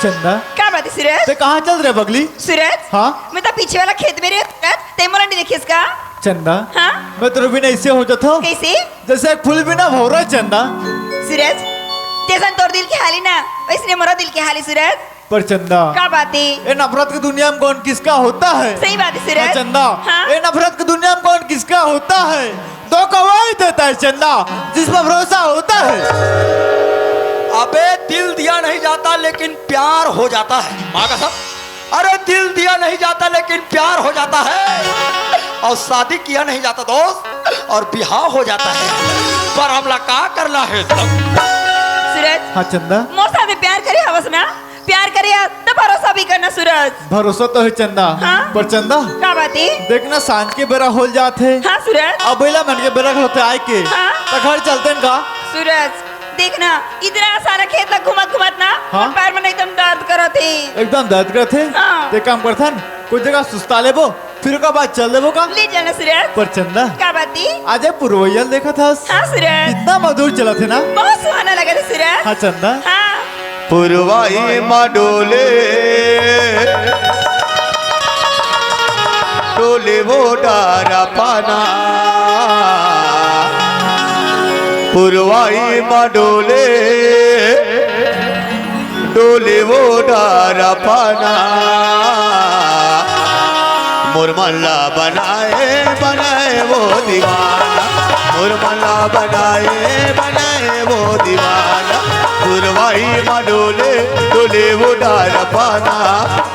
चंदा, का बात है सूरज? ते कहाँ चल रहे बगली? सूरज, हाँ? मैं तो पीछे वाला खेत में रहे सूरज, ते मोला नहीं देखिस का? चंदा, हाँ? मैं तोर बिना ऐसे हो जाता हूँ। कैसे? जैसे एक फूल बिना भौरा चंदा। सूरज, जैसन तोर दिल के हाली ना, वैसने मोरो दिल के हाली सूरज। पर चंदा, का बात है? ए नफरत की दुनिया में कौन किसका होता है? सही बात है सूरज। हाँ, चंदा, हाँ? ए नफरत की दुनिया में कौन किसका होता है? धोखा वही देता है चंदा, जिस पर भरोसा होता है। अबे दिल दिया नहीं जाता लेकिन प्यार हो जाता है। माँ कसम। अरे दिल दिया नहीं जाता लेकिन प्यार हो जाता है, और शादी किया नहीं जाता दोस्त, और बिहाव हो जाता है। पर हमला का करना है तब? सूरज, हाँ चंदा। मोर सामने प्यार करे हवस ना? प्यार अरे यार, तो भरोसा भी करना सूरज। भरोसा तो हे चंदा। हाँ? पर चंदा, का बात हे? देखना, सांझ के बेरा होल जात हे। हाँ सूरज। अब बेला मन के बेरा होथे आय के। हाँ? त घर चलतेन का? सूरज, देखना, इतना सारा खेत ला घूमत घूमत ना, हाँ? मोर पैर मन एकदम दर्द करत हे। एकदम दर्द करत हे? हाँ। ते काम करथन, कोई जगह सुस्ता लेबो, फिर ओकर बाद चल देबो का? ले चलना सूरज। पर चंदा, का बात हे? आज ये पुरवैया ल देखत हस? हाँ सूरज। कितना मधुर चलत हे ना? बहुत सुहाना लगत हे सूरज। हाँ चंदा। हाँ। पुरवई म डोले, डोले वो डारा पाना। पुरवई म डोले, डोले वो डारा पाना। मोर मन ला बनाए, बनाए वो दीवाना। मोर मन ला बनाए, बनाए वो दीवाना। पुरवई म डोले, डोले वो डारा पाना।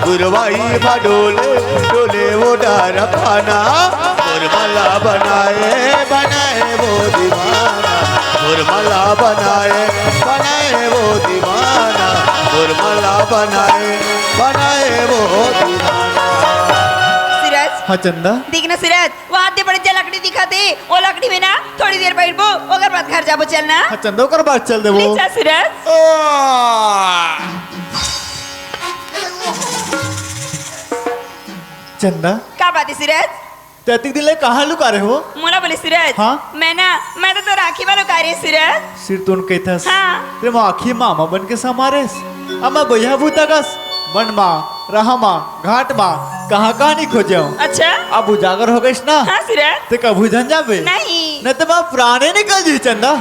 पुरवई म डोले, डोले वो डारा पाना। मोर मन ला बनाए, बनाए वो दीवाना। मोर मन ला बनाए, बनाए वो दीवाना। मोर मन ला बनाए, बनाए वो दीवाना। सूरज। हाँ चंदा। देख ना सूरज, वहाँ ते बड़े जा लकड़ी दिखत हे, वो लकड़ी में ना थोड़ी देर बैठबो, ओकर बाद घर जाबो, चल ना। हाँ चंदा, ओकर बाद चल देबो। ले चल सूरज। आ। चंदा। का बात हे सूरज? ते अतिक दिन ले कहाँ लुका रहे हो? मोला बोले सूरज। हाँ? मैं ना, मैं तो तोर आँखी मा लुका रहे सूरज। सिर तोन कहथस। हाँ। तेरे मोर आँखी मा आमा बन के समा रेहेस। अब मैं बइहा भूता कस बन मा, राह मा, घाट मा, कहाँ कहाँ नहीं खोजेंव। अच्छा? अब उजागर हो गइस ना। हाँ सूरज। ते कभू झन जाबे। नहीं। नहीं तो मैं प्राणे निकल जी चंदा।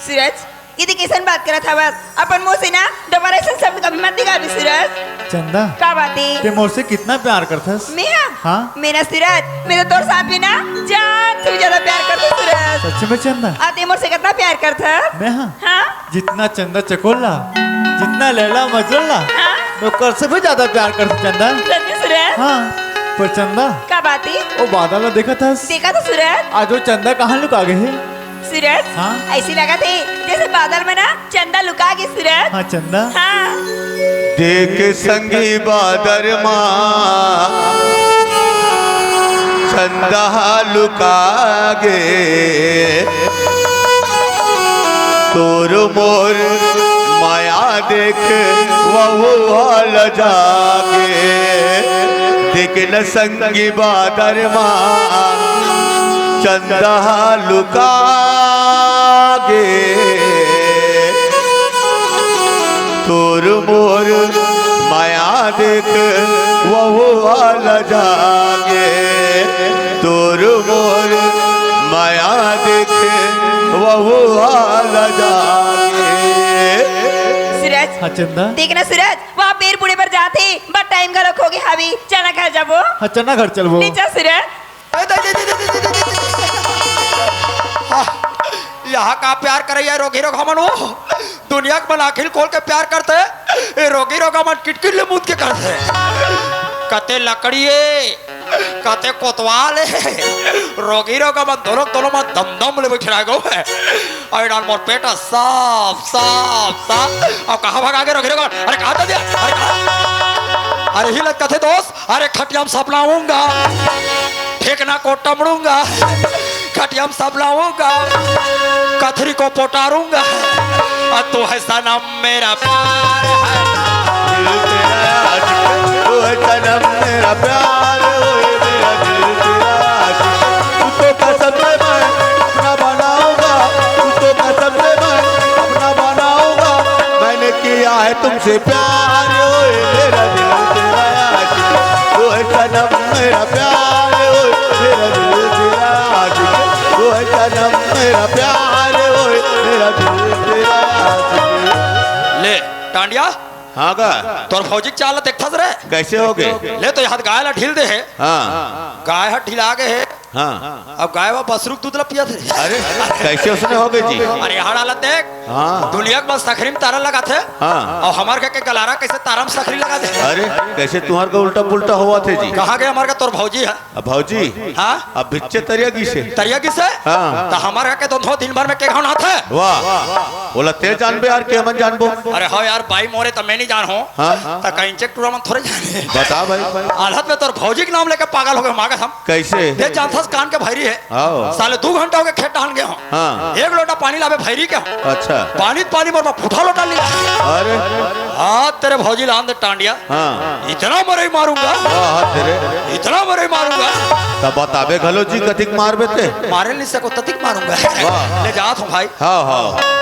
सूरज, ये ते कइसन बात करत हवस? अपन मुँह से ना दोबारा अइसन शब्द कभी मत निकालबे सूरज। चंदा। का बात हे? ते मोर से कितना प्यार करथस? मैं? हाँ। मेरा सूरज, मैं तो तोर साथ भी ना जान से भी ज्यादा प्यार करथों सूरज। सच में चंदा? आ ते मोर से कितना प्यार करथस? मैं हाँ? हाँ। जितना चंदा चकोर ला, जितना लैला मजनू ला, हाँ। मैं ओकर से भी ज्यादा प्यार करथों चंदा। सच में सूरज? हाँ। पर चंदा। का बात हे? वो बादल ला देखत हस? देखत हों सूरज। आज वो चंदा कहाँ लुका गे हे? सूरज, हाँ? अइसे लगत हे, जइसे बादल में ना चंदा लुका गे सूरज। हाँ, चंदा। हाँ। देख संगी बादर मा चंदा लुका गे, तोर मोर मया देख वहू हा लजा गे। देख न संगी बादर मा चंदा लुका गे, तोर मोर मया देख वहू हा लजा गे, तोर मोर मया देख वहू हा लजा गे। सूरज, हाँ, चंदा। देख ना सूरज, वहाँ पेड़ बूड़े बर जात हे, बस टाइम घलो हो गे हावे, चल ना घर जाबो। हाँ, चल ना घर चलबो। नहीं चल सूरज। ए, दे, दे, दे। हाँ, यहाँ का प्यार करइया रोगी रोगा मन वो। दुनिया के मन आँखी ल खोल के प्यार करथे, ए रोगी रोगा मन किटकिट ले मूत के करथे। कते लकड़ी ए, कते कोतवाल ए, रोगी रोगा मन दोनों, दोनों मन दम दम ले बइठे रह गए। अरे डाल मोर पेट साफ, साफ, साफ। अब कहाँ भगा गे रोगी रोगा? अरे कहाँ दे दिया? अरे कहाँ? अरे हिलत कथे दोस्त, अरे खटिया म सपनाऊंगा, ठेकना को टमड़ूंगा, खटिया म सपनाऊंगा, कथरी को पोटारूंगा। और तू है सनम मेरा प्यार है, दिल तेरा आशिक, तू है सनम मेरा प्यार, ओए मेरा दिल तेरा आशिक। तू तो कसम से मैं अपना बनाऊंगा, तू तो कसम से मैं अपना बनाऊंगा। मैंने किया है तुमसे प्यार, ओए मेरा दिल तेरा आशिक, ओए सनम मेरा प्यार, ओए मेरा दिल तेरा आशिक, ओए सनम मेरा प्यार, ओए मेरा दिल तेरा आशिक। ले, टांडिया। हाँ का? तोर फौजी के चाल ला देखथस रे? कैसे हो गए? ले तो यहाँ गाय ला ढील दे हे। हाँ। गाय ह ढिला गे हे। हाँ। अब गाय वा बसरू के दूध ला पियत हे। अरे, कैसे उसने हो गई जी? अरे, हाड़ा ला देख। हाँ। दुनिया के बस सखरी में तारा लगाथे। हाँ। अउ हमर घर के गलारा कैसे तारा में सखरी लगा दे? अरे, कैसे तुम्हार का उल्टा पुल्टा होवत हे जी? कहाँ गए हमर का तोर भौजी ह? अब भौजी? हाँ? अब बिच्चे तरिया गिसे। तरिया गिसे? हाँ। त हमर घर के दोनों दिन भर में के घाव नहाथे? वाह। ओला ते जानबे यार, के हमन जानबो? अरे हो यार, बाई मोरे त मैं नहीं जान हो। हाँ। त कहीं चेक टूरा मन थोड़े जाने। बता भाई। हालत में तोर भौजी के नाम लेके पागल हो गए, मागत हम। कैसे? दे जानथस कान के भैरी हे। हाँ। साले दू घंटा हो गए खेत डहन गए हो। हाँ। एक लोटा पानी लाबे भैरी के हो। अच्छा। पानी त पानी मोर बा फूटा लोटा लिया। अरे। हाथ तेरे भौजी लान दे टांडिया। हाँ। इतना मरई मारूंगा। वाह, हाथ तेरे। इतना मरई मारूंगा। तब बताबे घलो जी कतिक मारबे ते। मारे नहीं सको ततिक मारूंगा। वाह। ले जात हूँ भाई। हाँ, हाँ।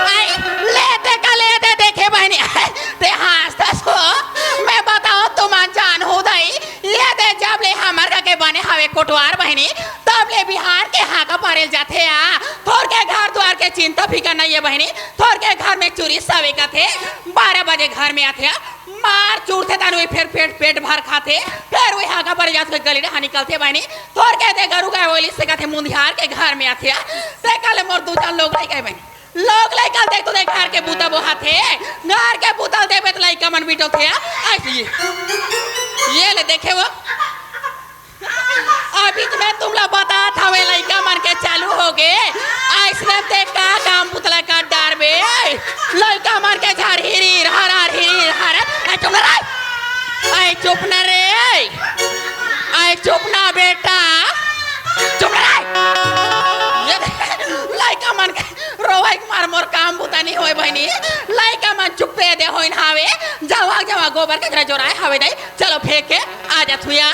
आई, ले दे का ले दे, देखे बहिनी, ते हाँसथस हो, मैं बताओ तुमन जान हो दई, ये दे जब ले हमर घर के बने हवे कोटवार बहिनी, तब ले बिहार के हागा पारेल जाथे आ, थोर के घर द्वार के चिंता फिकर नहीं है बहिनी, थोर के घर में चूरी सवे कथे, बारह बजे घर में आथे आ, मार चूरथे तहान वही फेर पेट, पेट भर खाथे, फेर वही हागा पारे जात के गली डहा निकलथे बहिनी, थोर के दे गरू गाय ओली से कथे मुंधियार के घर में आथे आ, ते काले मोर दू चार लोग रह गए बहिनी। लोग लइका देख तो देख घर के बूता बोहाथे, घर के बूता देबे त लइका मन बिटोथे, आ, ऐसे ये, ये ले देखे वो। अभी तो मैं तुमला बतात हवे लइका मन के चालू हो गे, अइसने ते का काम बुतला कर डारबे, लइका मन के झर हिरीर हरार हिरीर हरार, ए चुप ना रे, ए चुप ना रे, ए चुप ना बेटा, चुप ना रे। ये देख, लइका मन के रोवई के मार मोर काम बुता नहीं होय बहिनी। लइका मन चुप्पे दे होइन हावे। जावा, जावा, गोबर कचरा जोराए हावे दई। चलो फेंक के आ जा थुया।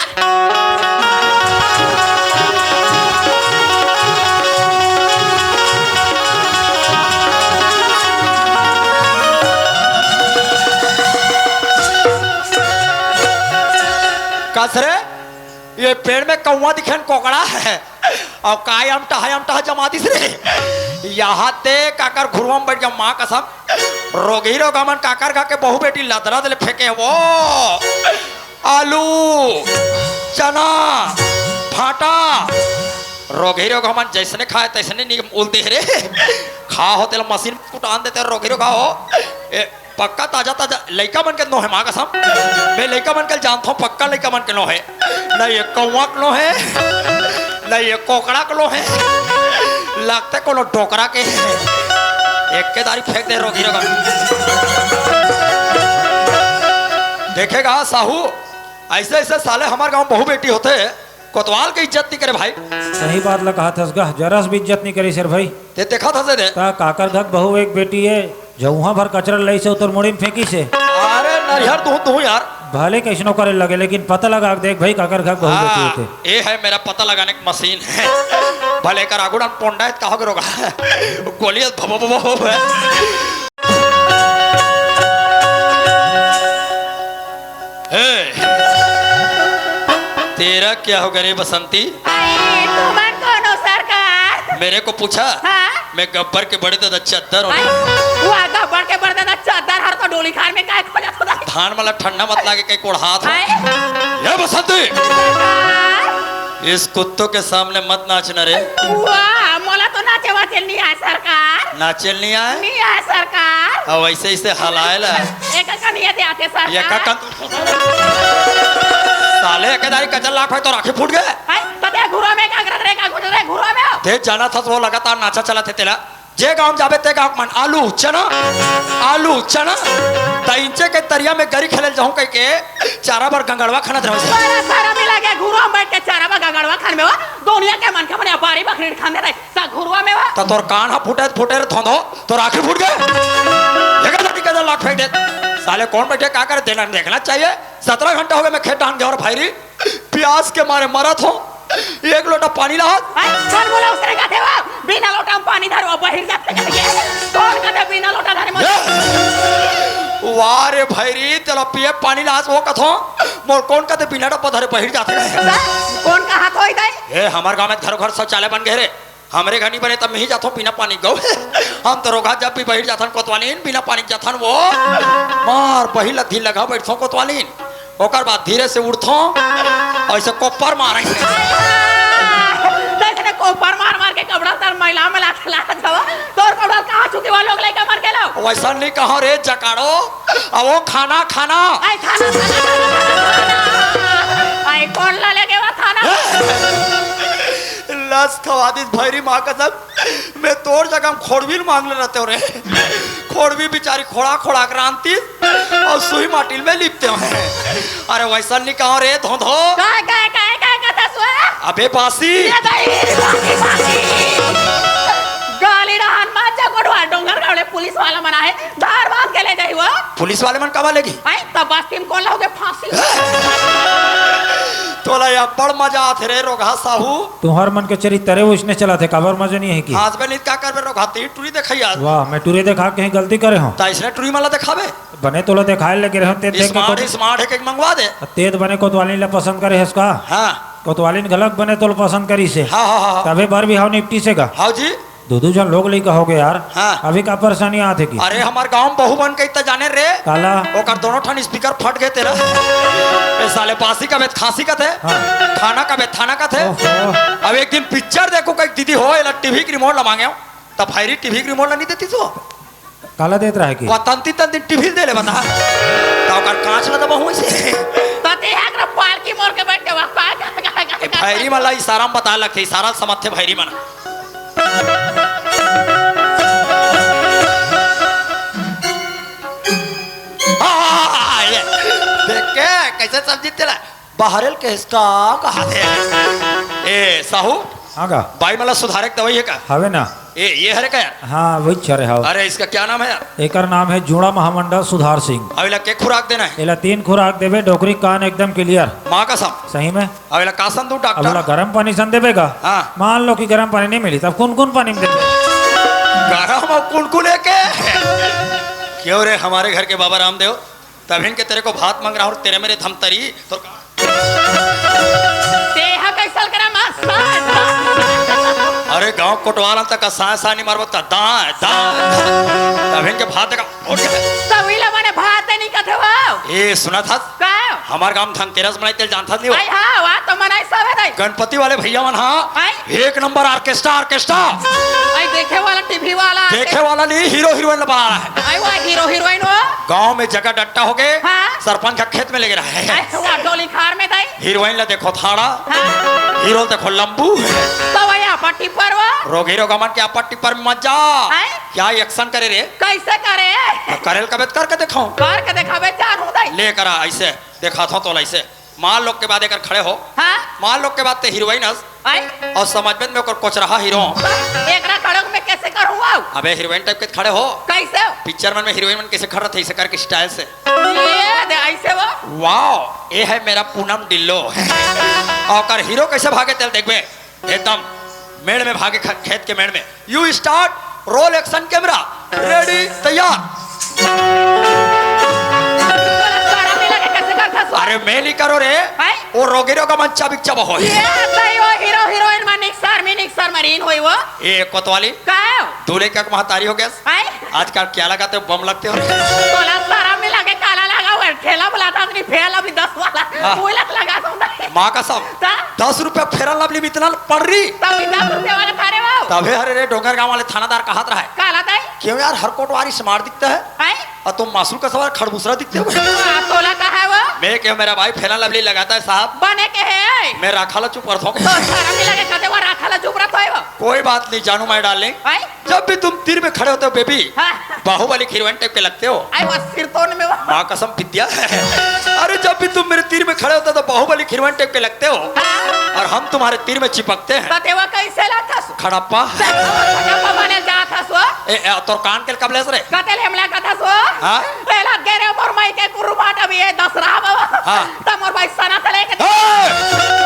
कस रे? ये पेड़ में कौवा दिखे न कोकड़ा हे। अउ काय अमटा हे, अमटा हे जमा दिस रे। यहाँ ते काकर घुरुवा में बैठ गया, माँ कसम। रोगही रोगा मन काकर घर के बहू बेटी लदरा दे ले फेंके हे वो। आलू, चना, भांटा। रोगही रोगा मन जैसने खाए तैसने नी उलते हे रे। खा हो तेला मशीन कुटान देते रोगही रोगा हो। ए, पक्का ताजा ताजा लइका मन के नोहे माँ कसम। मैं लइका मन के जानथों, पक्का लइका मन के नोहे। न ये कौवा के नोहे, न ये कोकड़ा के नोहे। लगते कोनो डोकरा के। एक के दारी फेंक दे रोगही रोगा। देखेगा साहू, ऐसे ऐसे साले हमर गांव बहू बेटी होथे। कोतवाल के इज्जत नहीं करे भाई। सही बात ला कहा थस गा, जरा सा भी इज्जत नहीं करे सर भाई। ते देखा था से दे। ता काकर घर बहू एक बेटी हे, जउहा भर कचरा लइसे उतर मुड़ी में फेंकिसे। अरे नरिहर तू, तू यार। भले कैसनो करे लगे, लेकिन पता लगा के देख भाई, काकर घर बहू बेटी हाँ, होथे। ये है मेरा पता लगाने की मशीन है। भले कर आगुड़न पोंडा है, कहो के रोगा। गोलियत भबो भबो हो। ए, तेरा क्या हो गया रे बसंती? आई, तुमन कौन हो सरकार? मेरे को पूछा? हाँ? मैं गब्बर के बड़े दादा चद्दर हूँ। आई, वो गब्बर के बड़े दादा चद्दर हर तो डोली खान में काय खोजा खोजा? धान मला ठंडा मत लागे, कहीं कोढ़ा था। आई। ये बसंती! सरकार? इस कुत्तों के सामने मत नाचना रे। वाह, मोला तो नाचे वाचे नहीं आए सरकार। नाचे नहीं आए? नहीं आए सरकार। अब ऐसे ऐसे हलाए ला। एक का नहीं आते आते सरकार। ये का कन-, साले एक दारी कचर लाख भाई तो राखी फूट गए। हाय, तो ते घुरो में का करत रे, का घुरो रे, घुरो में हो। ते जाना था तो लगातार नाचा चला थे तेला। जे गांव जाबे ते गांव मन आलू चना, आलू चना। त इंचे के तरिया में गरी खेले जाऊं कह के चारा बर गंगड़वा खाना रहो। सारा सारा मिला के घुरो में बैठ के चारा बर गंगड़वा खान में हो। दुनिया के मन के मन बारी बकरी खान दे रहे। सा घुरुआ में हो। त तोर कान हा फूटे फूटे रे थोंदो, तोर आंखी फूट गए। एक दारी का लाख फेंक दे। साले कौन बैठे का करे देना देखना चाहिए। सत्रह घंटा हो गए मैं खेत डान गया और भाई री। प्यास के मारे मरत हो, एक लोटा पानी लाहत। हाय, कौन बोला उसने कहते हो? बिना लोटा में पानी धरो, बहिर जाते चले गए। कौन कहते बिना लोटा धरे मत? ये! वाह रे भैरी, तेला पिए पानी लास वो कथो, मोर कोन कथे बिना डब्बा धरे बहिर जाथे। कोन कहात होही दाई? ए, हमर गांव में घरो घर शौचालय बन गए रे, हमरे घर नहीं बने तब मैं ही जाथो बिना पानी गौ। हम तो रोगा जब भी बहिर जाथन कोतवालीन, बिना पानी जाथन वो। मार बहिर ला धीर लगा बैठथो कोतवालीन, ओकर बाद धीरे से उठथो, ऐसे कोपर मारे। देख ने कोपर मार मार के कपड़ा तर मैला मैला के लात हवा। तोर कपड़ा कहाँ चुकी हुआ लोग लइका मर गेलो। वैसा नहीं कहो रे जकाड़ो, अब वो खाना खाना। आई खाना खाना। आई कोन ला लेके वा खाना? लस खवा दिस भैरी माँ कसम। मैं तोर जगह में खोड़वी ल मांग ले रहते हो रे। खोड़वी बेचारी खोड़ा खोड़ा के रांधती और सुई माटी में लिपते हो। अरे वैसा नहीं कहो रे धोंधो। काय काय काय काय कथा सुआ? अबे बासी। ये दाई, बासी, बासी। गाली डहान मत जा कोटवा डोंगर गावले पुलिस वाला मन आहे। धार बांध के ले जाही वो। पुलिस वाले मन काबर लेगी? आई तब बस्ती में कोन लाओगे फांसी? तोला या बड़ मजा आथे रे रोगहा साहू। तुहर मन के चरित्र वइसने चलत हे, काबर मजा नहीं है कि? आज बे नित का करबे रोगहा, ती टुरी देखैया। वाह, मैं टुरी देखा के ही गलती करे हूँ। त इसने टुरी मला देखाबे। बने तोला देखाए लगे रहे हूँ, ते देख के स्मार्ट, कोत- स्मार्ट है के मंगवा दे। ते त बने कोतवाली ला पसंद करे हस का? हाँ। कोतवाली घलक बने तोला पसंद करी से। हाँ, हाँ, हाँ, हाँ। तबे बर बिहाव निपटी से का? हाँ जी। दू दू झन लोग लइका हो गए यार। हाँ। अभी का परेशानी आत हे कि? अरे हमार गांव में बहू बन के इतना जाने रे। काला? ओकर दोनों ठन स्पीकर फट गए तेरा। ए साले बासी का बेत खांसी का थे। हाँ। खाना का बेत थाना का थे। ओहो। अब एक दिन पिक्चर देखो कहीं दीदी हो, एला टीवी के रिमोट ला मांगे हो। तब भैरी टीवी के रिमोट ला नहीं देती सो। काला देत रहे कि? वो तंती तंती टीवी दे ले बता। तो ओकर कांच ला दबा हुई से। तो ते हक रे पालकी मोर के बैठ के वाह, का, का, का, का, ए का, भैरी का। मला इशारा में बता लगथे, इशारा समझथे भैरी मन। हाँ, ये देख के कैसे समझी तेला? बाहरेल के हिसका कहा थे। ए, साहू, हाँ का? बाई मला सुधारे के दवाई है का? हवे ना। ए, ये हरे का यार? हाँ, वही चरे हव। अरे, इसका क्या नाम है यार? एकर नाम है जूड़ा महामंडल सुधार सिंह। अब इला के खुराक देना है? एला तीन खुराक देबे, डोकरी कान एकदम क्लियर। माँ कसम। सही में? अब इला का सन दूँ अब डॉक्टर? ओला गरम पानी सन देबे का? हाँ। मान लो कि गरम पानी नहीं मिली, तब कुनकुन पानी में देबे। गरम और कुनकुन एक है। क्यों रे, हमारे घर के बाबा रामदेव, तभिन के तेरे को भात मांग रहा हूँ, तेरे मेरे धमतरी, तो तेहा कैसल करा मार साथ। अरे गांव कोटवाला तक का साय साय नहीं मारबो त दाय, दाय। तभिन के भात का उठ गए। तभी ला मने भात नहीं कथे हो। ए, सुना था? का? हमार गांव धनतेरस मनाई तेल जानता नहीं हो? आई हाँ, वा तो मनाई सब है दाई। गणपति वाले भैया मन हाँ। आई? एक नंबर ऑर्केस्ट्रा, ऑर्केस्ट्रा। आई देखे वाला टीवी वाला। देखे वाला नहीं, हीरो हीरोइन ला बना रहा है। आई वा हीरो हीरोइन हो। गांव में जगह डट्टा हो गए, हाँ। सरपंच का खेत में लेके रहे। आई वा डोली खार में दाई। हीरोइन ला देखो थाड़ा, हाँ। हीरो ला देखो लंबू। तो वही आपा टिप्पर वो। रोगी रोगा मन के आपा टिप्पर में मत जा। आई? क्या एक्शन करे रे? कैसे करे? तो करेल का बेत करके दिखाऊं। करके दिखावे जानू दाई। लेकर आ ऐसे, दिखाता हूँ तोला ऐसे। मार लोग के बाद एकर खड़े हो। हाँ। मार लोग के बाद ते हीरोइन हस। आई? और समझ में ओकर कोचरहा हीरो। एकरा खड़े में कैसे करूँ आओ? अबे हीरोइन टाइप के खड़े हो। कैसे? पिक्चर मन में हीरोइन मन कैसे खड़े थे, ऐसे करके स्टाइल से। ये दे, ऐसे वो? वाओ, ये है मेरा पूनम डिल्लो। और ओकर हीरो कैसे भागे तेल देखबे, एकदम मेड़ में भागे ख-, खेत के मेड़ में। You start, roll action camera, ready, तैयार। तोला शरम नहीं लगे, कैसे करता सो? अरे मैं नहीं करो रे, हैं? वो रोगेरो का मन चाबिक चाबा हो। ये सही हो, हीरो हीरोइन में निक्सर में निक्सर मरीन होई वो। ए कोतवाली, का? दूल्हे का महतारी हो गया। हैं? आजकल क्या लगाते हो, बम लगते हो रे? तोला शरम नहीं लगे, काला लगा हुआ है, ठेला बुलाता अपनी फेल अभी दस वाला, हाँ। कोई लग लगा तो नहीं। माँ कसम। ता? दस रुपया फेरन लवली में इतना पड़ रही। तब भी दस रुपया वाला था रे वो। तबे हरे रे डोंगर गांव वाले थानादार कहत रहा है। काला ताई? क्यों यार, हर कोटवारी स्मार्ट दिखता है हैं? और तुम मासूम का सवार खड़बूसरा दिखते हो। हाँ, तोला कहा है वो? मैं क्यों, मेरा भाई फेरन लवली लगाता है साहब। बने के है? मैं राखा ला चुप करता हूँ। तो शरम नहीं लगे, कहते वो राखा ला चुप रहता है वो। कोई बात नहीं जानू मैं डार्लिंग। हैं? जब भी तुम तीर में खड़े होते हो बेबी, हाँ। बाहुबली हीरोइन टाइप के लगते हो। आई वो सिरतोन में वो। माँ कसम विद्या। अरे जब भी तुम मेरे तीर में खड़े होते हो तो बाहुबली हीरोइन टाइप के लगते हो। हाँ। और हम तुम्हारे तीर में चिपकते हैं। तो तेवा कैसे लाथस? खड़प्पा। खड़प्पा बने जाथस वो। ए, ए, तोर कान के कब लेस रे? कतेल हमला कथस वो। हाँ। तेला गेरे मोर माई के कुरुबाट अभी ये दसरा बाबा। हाँ। तो मोर भाई सना तले के। ए!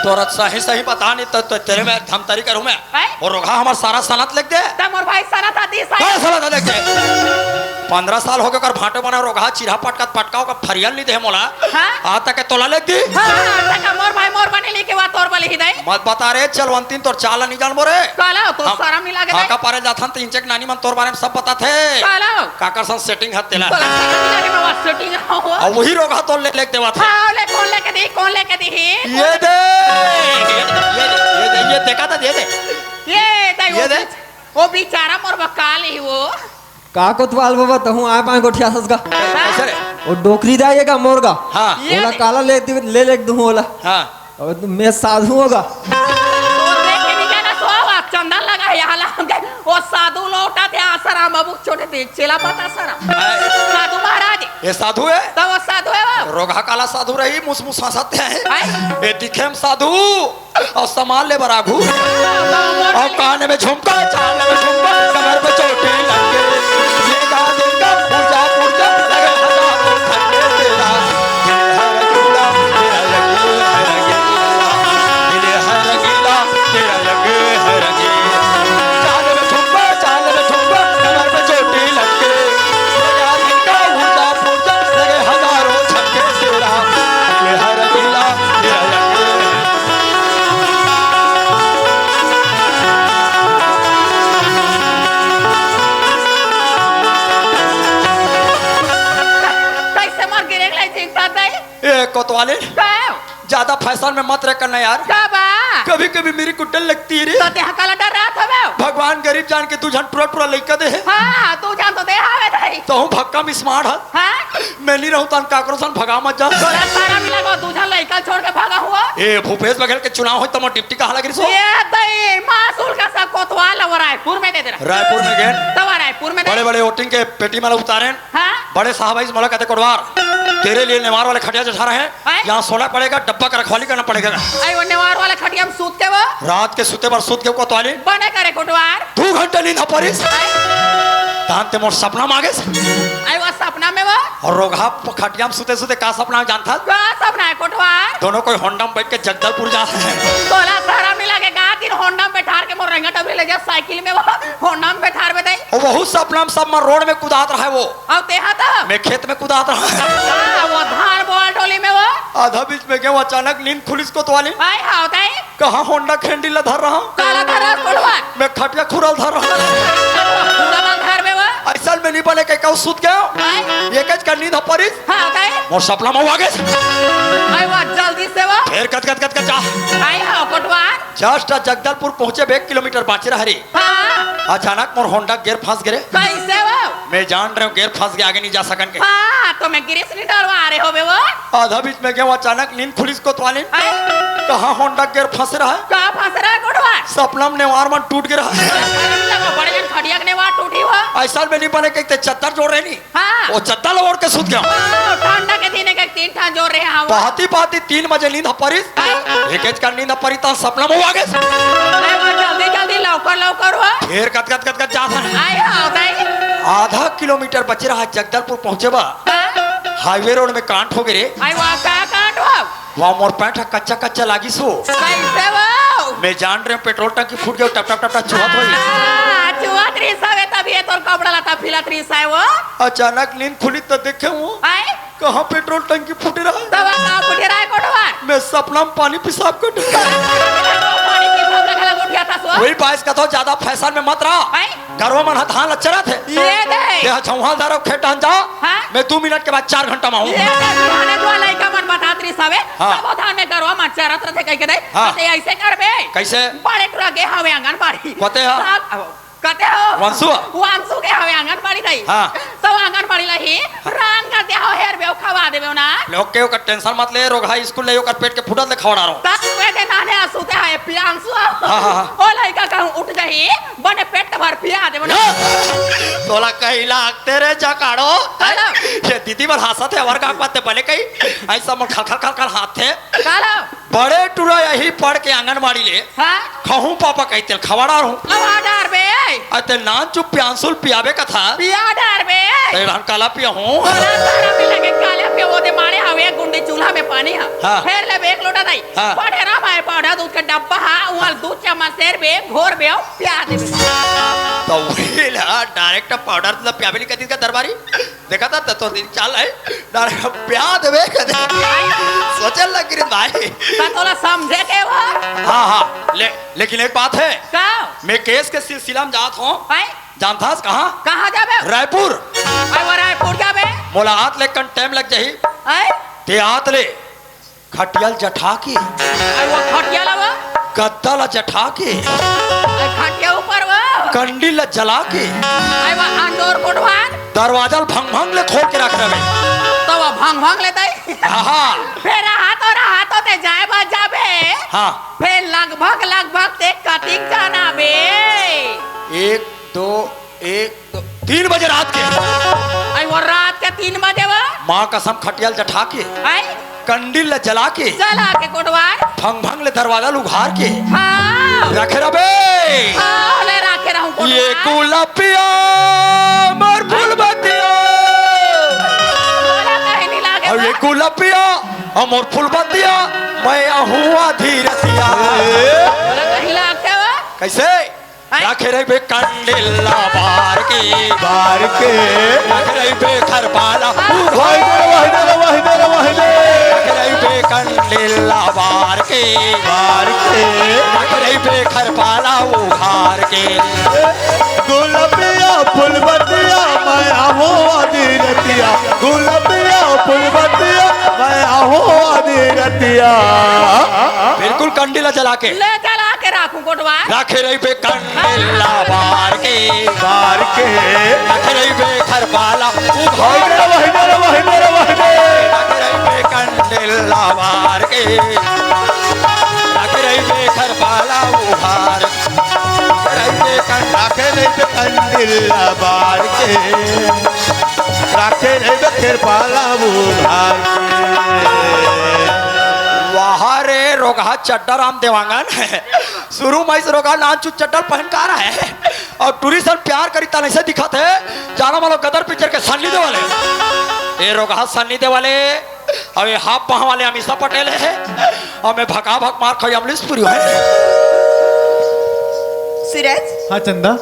तोरा सही सही बता नहीं तो, तो तेरे में धमतरी करूँ मैं। हैं? और रोगहा हमार सारा सनत लिख दे। त मोर भाई सनत आती है, काय सनत लिख दे? पंद्रह साल होगे ओकर भांटो बना रोगहा चिरहा पटकत पटका ओकर फरियल नी देहे मोला। हाँ? आज तक के तोला लेग दी। हाँ, आज तक मोर भाई मोर बने लेके वा तोर बले ही दई। मत बता रे चलवंतीन तोर चाल नी जानबो रे। काला, तो हम सरम नी लागे हाँ, दई। का पारे जाथन त इंचक नानी मन तोर बारे में सब बताथे। काला। काकर संग सेटिंग हत तेला। तोला सेटिंग नी लागे, मैं वा सेटिंग हो। अउ वही रोगहा तोर ले लेग देवत हे। हाँ, ले कोन लेके दी, कोन लेके दी ही? ये दे। ये दे, ये दे, ये देखा था, ये दे। ये दई, ये वो दे। बीच-, वो बेचारा मोर बकाल ही वो। का कोतवाल बाबा, तहूँ आय पाय गोठियाथस गा। कइसे रे? वो डोकरी दाई हे गा मोर गा। हाँ। ये ओला दे। काला ले दे, ले लेग दूँ ओला। हाँ। अब तो मैं साधु होगा। तोर देख के नी जाना सो, अब चंदन लगा हे यहाँ ला। वो साधु लौटा थे आसाराम, अब छोटे थे, चेला पता आसाराम। आय। साधु महाराज। ये साधु हे? तब वो साधु हे वो। रोगहा काला साधु रही, मुस मुस हंसत हे। आय। ये दिखे में साधु। अउ सामान ले बर आघू। अउ कान में झुमका, चाल में झुमका, कमर पे चोटी लग गे। ये गा दिन का पुरजा, पुरजा, लगे हजारों घंटे तेरा। ये हर गिला तेरा रंग है रंगीला। ये हर गिला तेरा रंग है रंगीला। चाल में झुमका, चाल में झुमका, कमर पे चोटी लग गे। ये गा दिन का पुरजा, पुरजा, लगे हजारों झंडे तेरा। ये हर गिला तेरा रंग है कइसे मोर गिरेक ले चिंता दई? ए, कोतवालिन। का? ज्यादा फैशन में मत रह करना यार। का बा? कभी-कभी मेरे को डर लगती है रे। तो तेहा काला डर रहा था मैं? भगवान गरीब जान के दू झन टुरा टुरा लइका दे हे। हाँ, दू झन तो दे हावे दई। तहूँ भक्कम smart हस। हाँ? मैं नी रहूँ तहन काकरो सन भगा मत जा। तोला सारा मिला को दू झन लइका छोड़ के भागा हुआ। ए, भूपेश बघेल के चुनाव होय त मोर डिप्टी कहाँ लग रही सो? ये दई, मासूल का सब कोतवाल वो रायपुर में दे दे रहा। रायपुर में गेन? तब रायपुर में दे। बड़े-बड़े वोटिंग के पेटी में उतारेन। हाँ? बड़े साहब आइस मोला कहते कोटवार, तेरे लिए नेवार वाले खटिया जठा रहे हैं। हैं? यहाँ सोना पड़ेगा, डब्बा का रखवाली करना पड़ेगा। अरे वो नेवार वाले खटिया में सूत के वो? रात के सूते बर सूत के कोतवाली। बने करे कोटवार। दू घंटा नींद ह परिस। हैं? तहन ते मोर सपना में आ गेस। अरे वो सपना में वो? अउ रोगहा प-, खटिया में सूते सूते का सपना जानथस? का सपना हे कोटवार? दोनों कोई होंडा में बैठ के जगदलपुर जा रहे हैं। तोला शरम नी लागे का? दिन होंडा में बैठार के मोर रेंगा टबरी ले जा साइकिल में वो होंडा में बैठार में दई। ओ, वहू सपना में सब मन रोड में कुदात रहे वो। अउ तेहा त? मैं खेत में कुदात रहा। हाँ, वो धान बोआ डोली में वो। आधा बीच में गेंव अचानक नींद खुलिस कोतवाली। आय हाव तई। कहाँ होंडा खेंडी ला धर रहा हूँ। काला धर रहा कोलवा। मैं खटिया खुरल धर रहा हूँ। खुरल धर में वो। अइसन में नी बने के कहूँ सूत गेंव। आय। एकेच का नींद ह परिस। हाँ, तई। मोर सपना में वो आ गेस। आय वो जल्दी से वो। फेर कत कत कत कत जा। आय हाव कोटवार। Just जगदलपुर पहुँचे बे एक किलोमीटर बाँचे रहा रे। हाँ। अचानक मोर होंडा गेर फंस गे रे। कइसे वो? मैं जान रहे हूँ गेर फंस गे, आगे नी जा सकन के। हाँ, तो मैं गिरिस नी डरवा रहे हो बे वो। आधा बीच में गेंव अचानक नींद खुलिस कोतवाली। हैं? कहाँ होंडा गेर फंस रहा है? का फंस रहा है कोटवार? सपना में नेवार मन टूट गे रहा है। अरे, बड़े जन खटिया के नेवार टूटी हो। अइसन में नी बने के ते चद्दर जोड़ रहे नी। हाँ। वो चद्दर ला ओढ़ के सूत गेंव। ओ, ठंडा के दिन के तीन ठन जोर रहे हैं, हाँ, वो। पहती पहती तीन बजे नींद ह परिस। हाँ। एकेच का नींद ह परिस, तहन सपना में वो आ गेस। अरे, वो जल्दी, जल्दी, लौकर, लौकर, वो। फेर कत, कत, कत, कत जात हन। आय हाव तई। आधा किलोमीटर बचे रहा, जगदलपुर पहुँचे बर। हाँ। Highway road में कांड हो गे रे। आय, वो का कांड हो? वहाँ मोर पैंट ह कच्चा कच्चा लागिस हो। कइसे वो? मैं जान रहे हूँ पेट्रोल टंकी फूट गे, टप टप टप टप चुहत होही। हाँ, चुहत रहिस हवे तभी ये तोर कपड़ा लत्ता फिलत रहिस हे वो। अचानक नींद खुली त देखे हूँ। आय? कहाँ पेट्रोल टंकी फूटे रहा है। तब कहाँ फूटे रहा है कोटवार? मैं सपना में पानी पेशाब कर पानी पेशाब लगा लगा उठिया था सो। वही बाइस कथों ज्यादा फैशन में मत रहा। आय? गरवा मन ह धान ल चरत हे। ये दे। तेहा झौंहा ल धरव खेत डहन जा। हाँ। मैं दू मिनट के बाद चार घंटा में आऊँ। ये दे, बिहाने दो लइका मन बतात रहिस हवे। हाँ। तब धान में गरवा मन चरत रथे कहिके दे। हाँ। ते अइसे करबे। कइसे? बड़े टुरा गे हवे आंगनबाड़ी। कते ह? साल, अब, कते हो? वंशु ह? वंशु गे हवे आंगनबाड़ी दई। हाँ। तब आंगनबाड़ी ला ही रांध कर दे हो, हेर बेव खवा देबे ना। लोग के ओकर tension मत ले, रोगहा स्कूल ले ओकर पेट के फूटत ले खवड़ा रहो। तब वे दे नाने आ सुते है पियांशु। हाँ, हाँ, हाँ। ओ लइका कहूँ उठ जाही। बने पेट भर पिया देबो ना। तोला कही लागते रे जकाड़ो। काला? ये दीदी बर हंसत हे, अवर का बात बने कही। अइसा मन खल खल खल खल हाथ थे। काला? बड़े टुरा यही पढ़ के आंगनबाड़ी ले। हाँ? खहूं पापा कही तेल खवाड़ा रहूं। अब आ डार बे। अते नान चुप पियांशु ल पियाबे कथा। पिया डार बे। ते रहन काला पिया हूं। तोला सारा में लगे काला पिया वो दे मारे हवे गुंडी चूल्हा में पानी हा। हाँ। फेर ले बे एक लोटा दई। हाँ। पढ़े रहा भाई पढ़ा दूध के डब्बा हा, वहाँ दूध चम्मच सेर बे, घोर बे, प्यार देबे। तो वही ला, डायरेक्ट पाउडर ल पियाबे नहीं कतिस का दरबारी। देखा था तो दिन चाल है। डायरेक्ट प्या देबे कदे। सोचे लग गिरी भाई। का तोला समझे के वो? हाँ, हाँ। ले, लेकिन एक बात है। का? मैं केस के सिलसिला में जात हूँ। भाई? जानथस कहाँ? कहाँ जाबे? रायपुर। अरे वो रायपुर जाबे? मोला आत ले कन टाइम लग जाही। आय? ते आत ले खटिया ल जठा के, अरे वो खटिया ला वो? गद्दा ला जठा के, अरे खटिया ऊपर वो? कंडी ला जला के, अरे वो अंडोर कोटवान? दरवाजा ल भंग भंग ले खोल के रख रहे। तो वो भंग भंग लेता ही? हाँ, हाँ। फिर रहा तो, रहा तो ते जाए बच जाबे। हाँ। फिर लगभग, लगभग ते कतिक जाना बे? एक, दो, एक, दो, तीन बजे रात के। आई वो रात के तीन बजे वो? माँ कसम, खटिया ल जठा के, आई? कंडी ल जला के, जला के कोटवार? भंग भंग ले दरवाजा ल उघार के, हाँ। रखे रबे। हाँ, ले रखे रहूं कोटवार। ये गुलाबिया मोर फूल बतिया। बोला कहीं नहीं लागे और ये तो। गुलाबिया और मोर फूल बतिया, मैं आहूँ आधी रतिया। बोला कहीं लागते वो। कैसे? हैं? रखे रहिबे कंडिल ला बार के। बार के। रखे रहिबे खरपाला। वाह दे, वाह दे, वाह दे, वाह दे। रखे रहिबे कंडिल ला बार के। बार के। रखे रहिबे खरपाला उघार के। गुलाबिया फुलबतिया मैं आहूँ आधी रतिया। गुलाबिया फुलबतिया मैं आहूँ आधी रतिया। बिल्कुल कंडिल ला जला के। ले जला के राखूं कोटवार। रखे रहिबे कंडिल ला बार के। बार के। रखे रहिबे खरपाला। वही दे, वही दे, वही दे, वही दे। रखे रहिबे कंडिल ला बार के। रखे रहिबे खरपाला उघार। रखे रहिबे कं-, रखे रहिबे कंडिल ला बार के। रखे रहिबे खरपाला उघार के। वाह रे रोगहा चड्डा राम देवांगन। शुरू में इस रोगहा नानचुक चड्डा पहन का रहा है और टूरी सन प्यार करी तन ऐसे दिखत है। जाना मानो गदर पिक्चर के सन्नी देवल है। ए रोगहा सन्नी देवल है। अब ये हाफ बाह वाले अमीषा पटेल है। और मैं भका भक मार खाई अमरीश पुरी है। सूरज। हाँ चंदा।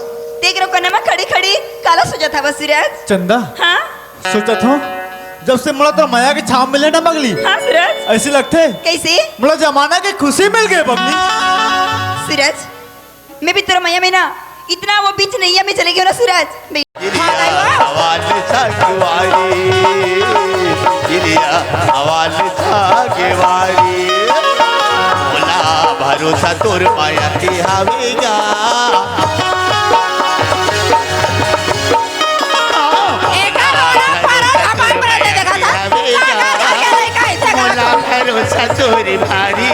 देख रो कनमा खड़ी खड़ी काला सोचत हवस सूरज। चंदा। हाँ। सोचत हूँ, जब से मोला तो मया के छाम मिले ना बगली, हाँ सूरज। ऐसी लगथे कैसे? मोला जमाना के खुशी मिल गई बबली। सूरज, मैं भी तेरा मया में ना इतना वो बीच नैया में चले गई हूँ ना सूरज। गिरिया हवाल संगवारी, गिरिया हवाल संगवारी, मोला भरोसा तोर मया के हावे गा। एकर औरत पर झपाट पर दे देखा था। काका घर के लइका ऐसे मोला कहा। भरोसा तोरी भारी।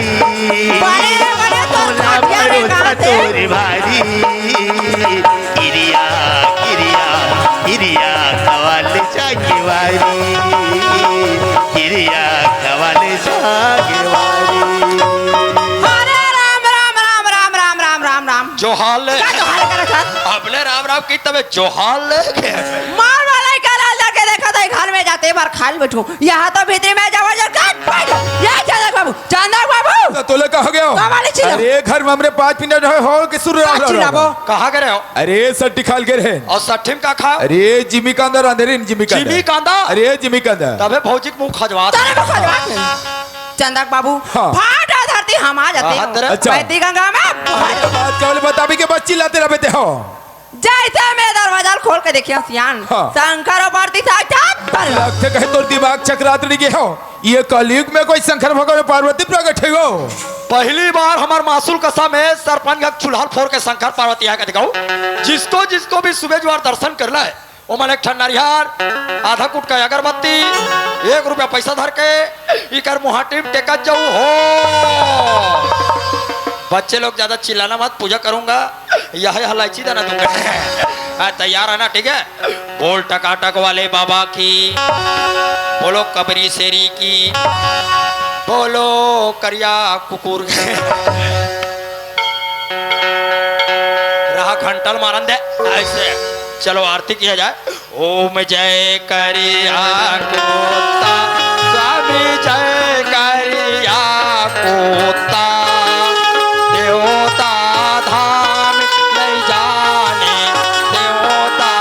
बड़े रे बड़े तो मोला खटिया रे भरोसा गाते। तोरी भारी। गिरिया, गिरिया, गिरिया कवाल चाकीवारी। गिरिया कवाल चाकीवारी। अरे राम, राम, राम। जोहाल ले। का जोहाल करत हस? अब ले राम राम की तबे जोहाल ले के। मार वाला ही काला जाके देखा था घर में जाते बार खाल बैठो। यहाँ तो भीतरी में जावा जा काट बैठ। ये चंदक बाबू, चंदक बाबू। तो तोले कहा गया? कमाली छिला। अरे घर में हमरे पाँच मिनट है हो के शुरू का रहा छिला रहा। वो? कहाँ गए हो? अरे सट्टी खाल गए रहे। और सट्टी में का खाओ? अरे जिमी कांदा रांधे रे जिमी कांदा। जिमी कांदा? अरे जिमी कांदा। तबे भौजी के मुंह खजवा। तारे मुंह खजवा। चंदक बाबू, हाँ। फाटा धरती हम आ जाते हाँ, हो। तेरा अच्छा। बैती गंगा में। अरे, बात का बोले बताबी के बच्ची लाते रहबे ते हो। जैसे मैं दरवाजा खोल के देखियो सियान, हाँ। शंकर और पार्वती साक्षात पर। लगते कहे तोर दिमाग चकरात नहीं गए हो। ये कलयुग में कोई शंकर भगवान और पार्वती प्रकट है हो। पहली बार हमार मासूल कसा में सरपंच का चूल्हा फोड़ के शंकर पार्वती आके दिखाओ। जिसको जिसको भी सुबह जुआर दर्शन करना है, ओमन एक ठन नरिहर, आधा कुटका अगरबत्ती, एक रुपया पैसा धर के इकर मुहाटी में टेकत जाऊ हो। बच्चे लोग ज्यादा चिल्लाना मत, पूजा करूंगा, यह, यह लाइची दाना दूंगा। हाँ, तैयार है ना, ठीक है? बोल टकाटक वाले बाबा की, बोलो कबरी शेरी की, बोलो करिया कुकुर की। रहा घंटल मारन दे, ऐसे। चलो आरती किया जाए। ओम जय करिया कुत्ता, स्वामी जय करिया कुत्ता। देवता धाम नहीं जाने, देवता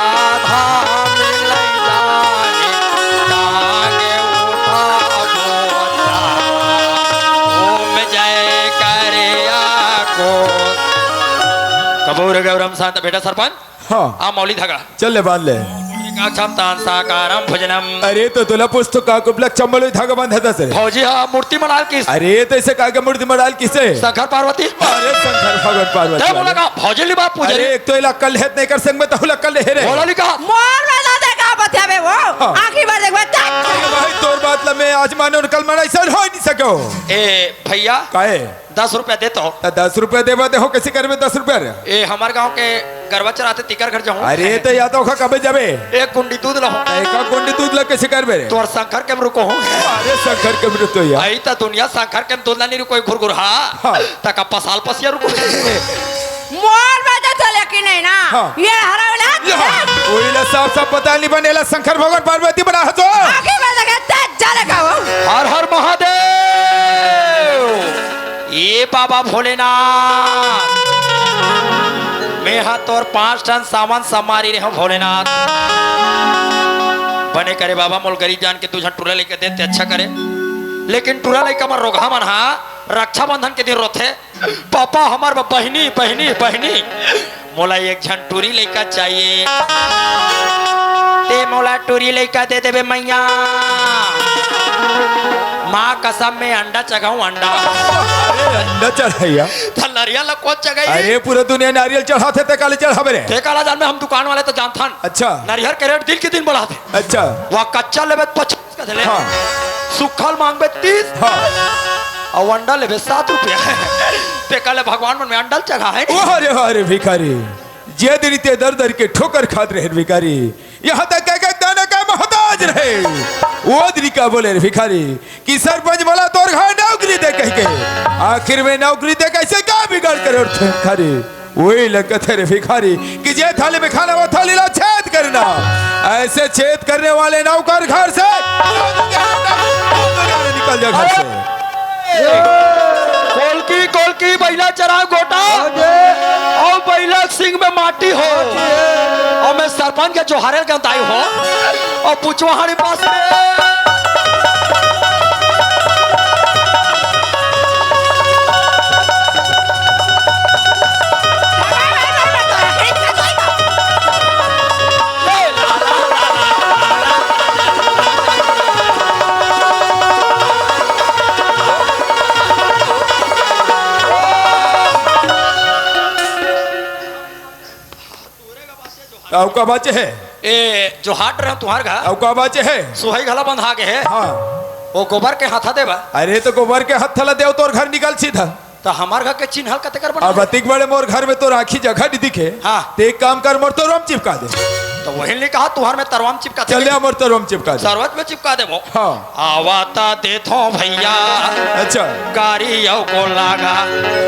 गौरम शांत बेटा सरपंच। हाँ। आ मौली धागा। चल ले बांध ले। एकाक्षम तान साकारम भुजनम। अरे तो तोला पुस्तक का कुबलक चंबल धागा बांधा था सर। भौजी हा मूर्ति मनाल किस। अरे तो इसे का के मूर्ति मनाल किसे? शंकर पार्वती। अरे शंकर भगवान पार्वती ते बोला वाले। का भौजी ली बात पूछे अरे ली। एक तो इला कल है नहीं कर संग में तो लक्कल ले रे। बोला ली का। मोर में ना देखा बतियाबे वो। हाँ। आखिरी बार देखबे तब। अरे भाई तोर बात ला मैं आज मानो कल मना ऐसा हो नहीं सको। ए भैया। काहे? दस रुपया दे तो। त दस रुपया देबा ते हो कैसे करबे दस रुपया रे? ए हमार गांव के गरवा चराते तिकर घर जाऊं। अरे तो या तो ओखा कबे जाबे? एक कुंडी दूध लाओ। एक कुंडी दूध ला कैसे करबे रे? तोर शंकर के रुको हो। अरे शंकर के रुको तो या। आई त दुनिया शंकर के दूध ला नहीं रुको घुरघुर हा। हाँ। तका पसाल पसिया रुको। मोर में तो चले कि नहीं ना? हाँ। ये हरा वाला। या, ओइला साफ साफ पता नहीं बनेला शंकर भगवान पार्वती बना हतो। आखिरी बार देखे तेज चले का वो। हर हर महादेव। ए बाबा भोलेनाथ, मैं हा तोर पांच टन सामान संभारी रहे हो भोलेनाथ। बने करे बाबा, मोल गरीब जान के दू झन टूरा लइका देते अच्छा करे, लेकिन टूरा लइका मन रोगहा मन हा रक्षाबंधन के दिन रोथे, पापा हमर ब-, बहिनी, बहिनी, बहिनी, मोला एक झन टूरी लइका चाहिए। ते मोला टूरी लइका दे देबे मैया। माँ कसम में अंडा चघाऊं, अंडा। अरे अंडा चढ़ैया। त नरियल ला कोन चघाई? अरे पूरा दुनिया नारियल चढ़ाथे, ते काले चढ़ाबे रे? ते काला जान में हम दुकान वाले तो जानथन। अच्छा। नरियल के रेट दिन के दिन बढ़ाथे। अच्छा। वह कच्चा लेबे त पच्चीस का ले। हाँ। सुखल मांगबे तीस। हाँ। अउ अंडा लेबे सात रुपया। ते काले भगवान मन में अंडा ल चघा है। वाह रे, वाह रे भिखारी। जे दिन ते दर दर के ठोकर खात रहे भिखारी, यहाँ तक कह के दाना का मोहताज रहे। वो दिन का बोले रे भिखारी कि सरपंच बोला तोर घर नौकरी दे कह के, आखिर में नौकरी दे कैसे का बिगाड़ करे रे भिखारी? वही लगत है रे भिखारी कि जे थाली में खाना वो थाली ला छेद करना, ऐसे छेद करने वाले नौकर घर से निकल जा घर से। कोलकी, कोलकी, बैला चराव गोटा। अउ बैला सिंग में माटी हो। अउ मैं सरपंच के जोहारे के अंताई हो। अउ पुचवाहारी पास में। अउ का बाचे हे? ए, जोहाट रहे तुहार घर। अउ का बाचे हे? सोहई घला बंधा गे हे। हाँ। ओ गोबर के हाथा देबा। अरे तो गोबर के हाथा ला देव तोर घर निकल सीधा। त हमार घर के चिन्हल कते कर बना अब दे? अतिक बड़े मोर घर में तोर आँखी जगह नहीं दिखे। हाँ। ते एक काम कर मोर तोरवा म चिपका दे। त वही ने कहा तुहार में तरवा म चिपका दे। चल आ मोर तोरवा म चिपका दे। सरवत में चिपका देबो। हाँ। आवा त देथो भैया। अच्छा। गारी अउ को लागा।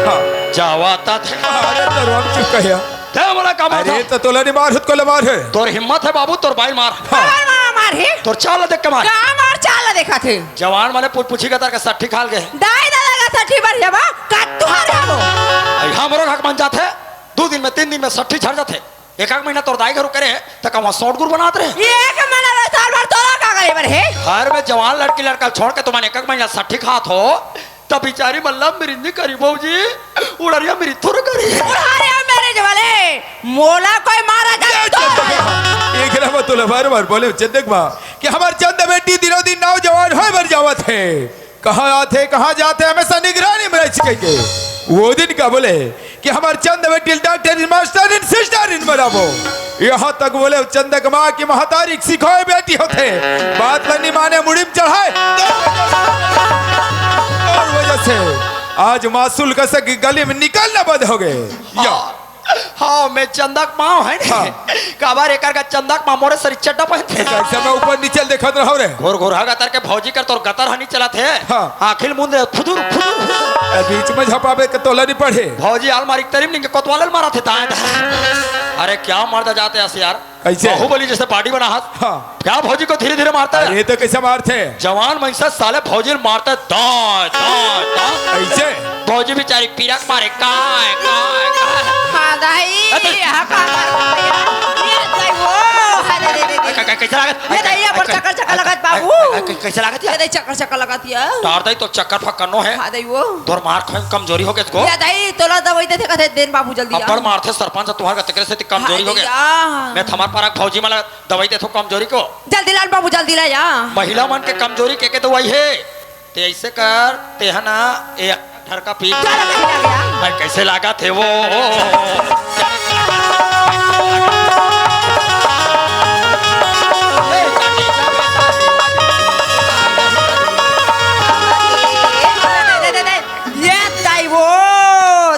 हाँ। जावा त दे। अरे तोरवा म चिपका है। ते बोला का बात अरे है? त तोला नहीं मार, खुद को ले मार है। तोर हिम्मत है बाबू, तोर बाई मार। हाँ। मार, मार, मार ही। तोर चाल देख के मार। का मार चाल देखा थे? जवान माने पूछ पूछी का तार का सट्ठी खाल गए। दाई दादा का सट्ठी बर जाबो, का तुहार जाबो? अई हमरो हक बन जाथे, दू दिन में, तीन दिन में सट्ठी झड़ जाथे। एक एक महीना तोर दाई घरो करे, त कहवा सोट गुर बनात रहे। एक महीना रे साल भर तोरा का करे बर हे? घर में जवान लड़की लड़का छोड़ के तुमन एक एक महीना सट्ठी खात हो, त बिचारी मल्ला मेरी नहीं करी भौजी, उड़रिया मेरी थोड़ा करी। उड़रिया मेरे वाले, मोला कोई मारा जाए तो। एकरा में तोला बार बार बोले चंदक बा कि हमार चंद बेटी दिनों दिन नौजवान होए बर जावत है। कहाँ आथे, कहाँ जाथे, हमेशा निगरानी में रह चुके के। वो दिन का बोले कि हमार चंद बेटी doctor in, master in, sister in बनाबो। यहाँ तक बोले चंदक माँ की महतारी सिखाए बेटी होथे, बात ला नहीं माने, मुड़ी में चढ़ाए। और वजह से आज मासूल कसक गली में निकलना बंद हो गए। या। हाँ, मैं चंदक माँ है ना? हाँ। काबर एकर का चंदक माँ मोरे सरी चड्डा पहनथे। कैसे मैं ऊपर नीचे देखत रहो रे? घोर घोर हा गतर के भौजी कर तोर गतर हनी चलत हे। हाँ। आखिल मुंद रे फुदुर फुदुर। ए, बीच में झपाबे के तोला नहीं पड़े। भौजी आल मारी तरीम निंगे कोतवाल मारा थे ताए। अरे क्या मर्द जाते हैं यार। कैसे? बाहुबली जैसे बॉडी बना हाथ। हाँ। क्या भौजी को धीरे धीरे मारता है? अरे तो कैसे मारते हैं? जवान मनसे साले भौजी मारता है, दांय, दांय, दांय। कैसे? भौजी बेचारी पीरा के मारे, काय, काय, काय। हाँ, दाई, अरे तो यहाँ का मार, ये दाई, वो, अरे, रे, रे, रे। कै-, कै-, कैसे लागत? ये दाई, ये पर कै-, चक्कर, चक्कर लगत, बाबू। कै-, कै-, कइसे लागत हे? ए दाई, चक्कर चक्कर लगत हे। डार दाई, तो चक्कर फक्कर नो हे। हाँ दाई वो। तोर मार खाए कमजोरी हो गे को? ए दाई, तोला दवाई देथे कथे, दे न बाबू जल्दी आ। अब्बड़ मारथे सरपंच तुँहर का, तेकरे सेती कमजोरी हो गे। दाई आ। मैं त हमर पारा के भौजी मन ला दवाई देथों कमजोरी को। जल्दी ला न बाबू, जल्दी ला या। महिला मन के कमजोरी के के दवाई हे? ते अइसे कर, तेहा ना ए ढरका पी। चल, कहीं आ गया। भाई, कइसे लागत हे वो? दे, दे, दे, दे। ए दाई वो,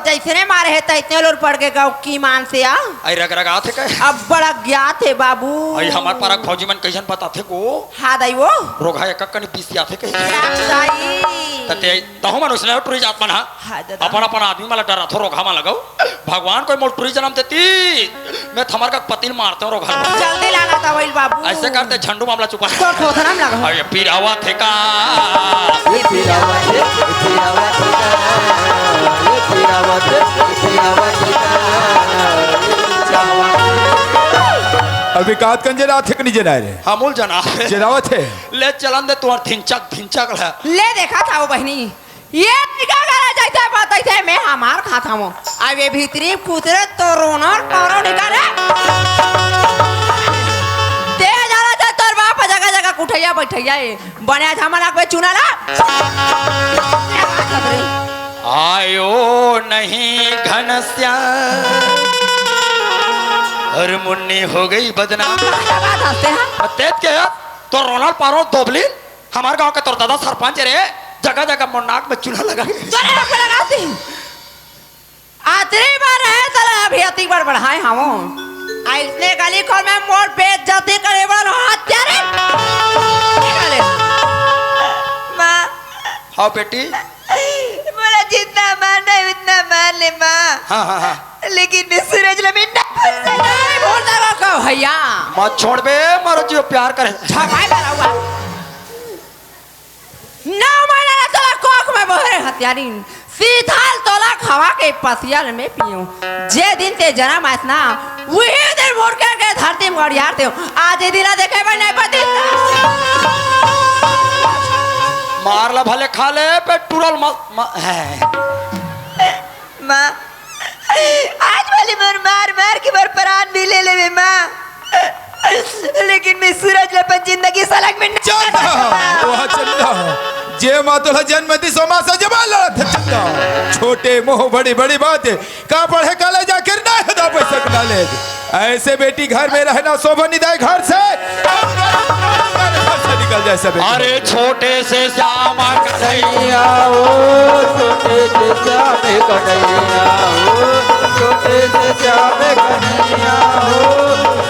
जइसने मारे हे तइसने लुरपट गे गव की मान से आ। अई रगरगात हे का? अब्बड़ अज्ञात हे बाबू। अई हमर पारा के भौजी मन कइसन बताथे को? हाँ दाई वो। रोगहा एक कनी पीस आथे कहीं। राम दाई। त ते तहूँ मन उसने टुरी जात मन हा। हाँ दादा। अपन अपन आदमी मन ला डराथो रोगहा मन ला गव। भगवान कोई मोर टुरी जनम देती, मैं त हमर का पति ल मारतेंव रोगहा ला। जल्दी लाना दवाई बाबू। अइसे करते झंडू मामला चुपा। तो थोथना में लगा। अरे पीरावा थे का? ये पीरावा थे, ये पीरावा थे का? ये पीरावा थे, ये पीरावा थे का? ये पीरावा थे। अभी कात कंजे रात थे कि नहीं जना रे? हमू ल जना हे। जनावत हे। ले चलन दे तुँहर धिनचक, धिनचक ला। ले देखा था वो बहिनी। ए लइका करा जइसे बताइथे, मैं हमार खात हवं। अब ए भीतरी कुतरे तो रोना पारो निकाले। ते जाना चाहे तोर बाप जगह जगह कुटइया बइठइया हे। बने आज हमर आँख में चूना ला। आयो नहीं घनश्याम और मुन्नी हो गई बदनाम। का बात हँसते हैं? तेज के यार, तो रोना पारो दोबली। हमर गाँव के तोर दादा सरपंच रे, जगह जगह मोर नाक में चूना लगा के। तोरे नाक में लगा दी। अतरी बार रहे तोला अभी अति बार बढ़ाए हवं। अइसने गली खोर में मोर बेइज्जती करे बर हत्या रे। माँ। हाँ बेटी। मोला जितना मारना हे उतना मार ले माँ। हाँ, हाँ, हाँ। लेकिन मैं सूरज ला मैं नहीं भूल सकंव। नहीं भूल सकंव का भैया? मत छोड़बे, मोर जियो प्यार करे। झकाए बर हुआ। नौ महीना ला तोला कोख में बोहे हत्यारिन, सीथल तोला खवा के पसिया ल मैं पियों। जे दिन ते जनम आस ना, उही दिन मुड़के के धरती में गड़ियार तें। आज ए दिन ला देखे बर नहीं पति। मार ला भले खा ले, पे टूरल मत, म-, है। माँ, आज भले मोर मार मार के मोर परान भी ले लेबे माँ, लेकिन मैं सूरज ला अपन जिंदगी सलग में नहीं चंदा, वाह चंदा, जे माँ तोला जन्म दिस ओ माँ से जबान लड़त हे चंदा। छोटे मुँह बड़ी बड़ी बात हे, का पढ़े कॉलेज आखिर नहीं हे दो पैसा के knowledge। अइसे बेटी घर में रहना शोभा नहीं दाई घर से। घर से निकल जाए सब। अरे छोटे से श्याम कन्हैया हो, छोटे से श्याम कन्हैया हो, छोटे से श्याम कन्हैया हो,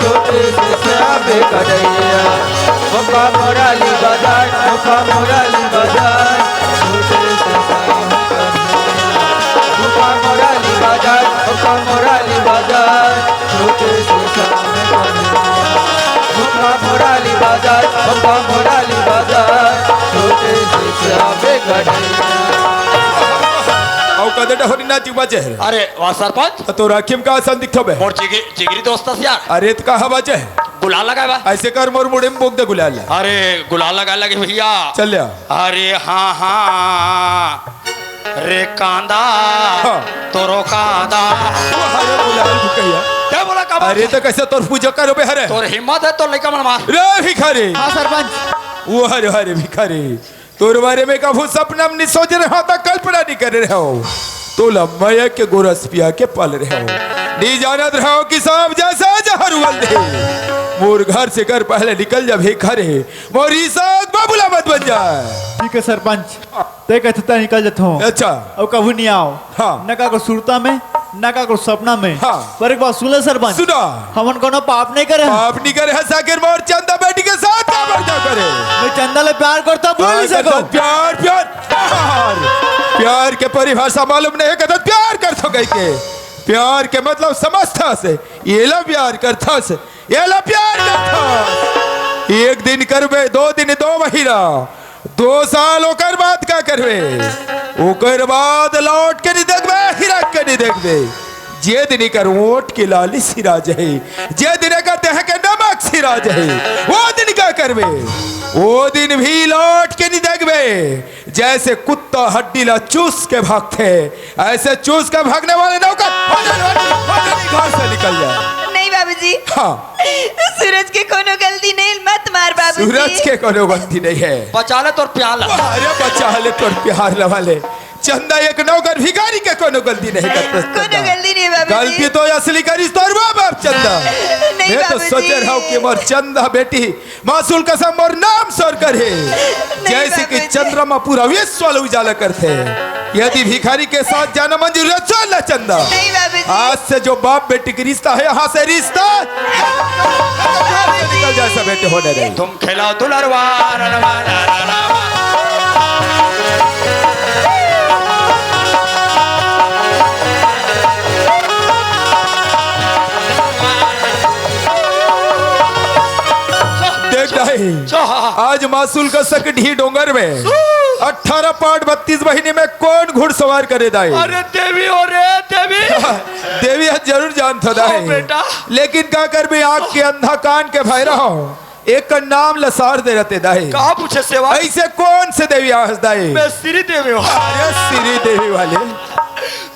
छोटे से श्याम कन्हैया। मुका मुराली बाजार, मुका मुराली बाजार, छोटे से श्याम कन्हैया। मुका मुराली बाजार, मुका मुराली बाजार, छोटे से श्याम कन्हैया। मुका मुराली बाजार, मुका मुराली बाजार, छोटे से श्याम कन्हैया। अउ कदे डहोरी नाच बाजे हे। अरे वाह सरपंच। तो राखी में का सन दिखथो बे? मोर जिगरी, जिगरी दोस्त अस यार। अरे त कहाँ बाजे हे? गुलाल लगाए बा। अइसे कर मोर मुड़ी में फूँक दे गुलाल। अरे गुलाल लगाए लगे भैया। चल ले आ। अरे हाँ, हाँ। रे कांदा, हाँ। तोरो कांदा। वो हरे गुलाल भी कहिया। क्या बोला का बात अरे है? तो कइसे तोर पूजा करो बे हरे? तोर हिम्मत हे, तोर लइका मन मार। रे भिखारी। हाँ सरपंच। वो हरे, हरे भिखारी। तोर बारे में कभू सपना में नहीं सोचे रहेंव, त कल्पना नहीं करे रहेंव। तोला मया के गोरस पिया के पाले रहेंव। नहीं जानत रहेंव कि सांप जइसे जहर उगल दे। मोर घर से कर पहले निकल जा भिखारी। मोर इज्जत बाबू ला मत बन जाए। ठीक हे सरपंच, ते कथे त निकल जथों। अच्छा। अउ कभू नहीं आंव। हाँ। न काकरो सुरता में, न काकरो सपना में। हाँ। पर एक बात सुन ले सरपंच। सुना। हमन कोनो पाप नहीं करे हन। पाप नहीं करे हस, आखिर मोर चंदा बेटी के साथ का बर्ताव करे? मैं चंदा ले प्यार करथों, बोल नहीं सकंव। प्यार, प्यार, प्यार। प्यार के परिभाषा मालूम नहीं हे, कथस प्यार करथों कहिके। प्यार के मतलब समझथस, एला प्यार करथस। एला प्यार करथस। एक दिन करबे, दो दिन, दो महीना, दो साल, ओकर बाद का करबे? ओकर बाद लौट के नहीं देखबे, हिरक के नहीं देखबे। जे दिन एकर ओंठ के लाली सिरा जाही, जे दिन एकर देह के नमक सिरा जाही, वो दिन का करबे? वो दिन भी लौट के नहीं देखबे। जैसे कुत्ता हड्डी ला चूस के भागथे, ऐसे चूस के भागने वाले नौकर, हो जा, हो जा, हो जा, घर से निकल जा। नहीं बाबूजी। हाँ। सूरज के कोनो गलती नहीं, मत मार बाबूजी। सूरज के कोनो गलती नहीं है। बचा ले तोर प्यार ला। अरे बचा ले तोर प्यार ला वाले। चंदा एक नौकर भिखारी के कोनो गलती नहीं कर कोनो चंदा। गलती नहीं बाबूजी। गलती तो असली करिस तोर माँ बाप चंदा। नहीं मैं तो बाबूजी। सोचे रहूं कि मोर चंदा बेटी मासूल कसम मोर नाम सर करे। नहीं जैसे कि बाबूजी। चंद्रमा पूरा विश्व ल उजाला करथे। यदि भिखारी के साथ जाना मंजूर है, चल ले चंदा। नहीं बाबूजी। आज से जो बाप बेटी के रिश्ता है, यहाँ से रिश्ता निकल जाए, सब बेटे होने रहे। तुम खेलाओ दुलरवा, रनवा, रनवा। देख दाई, आज मासूल कसक ढी डोंगर में अठारह पाट बत्तीस बहिनी में कौन घुड़सवार करे दाई? अरे देवी, ओ रे देवी। देवी ह जरूर जानथो दाई। हाँ बेटा। लेकिन का करबे, आँख के अंधा कान के भैरा हो, एक नाम ल सार दे रहते दाई। कहाँ पूछे सेवा? ऐसे कौन से देवी आहस दाई? मैं श्री देवी हूँ। अरे श्री देवी वाले।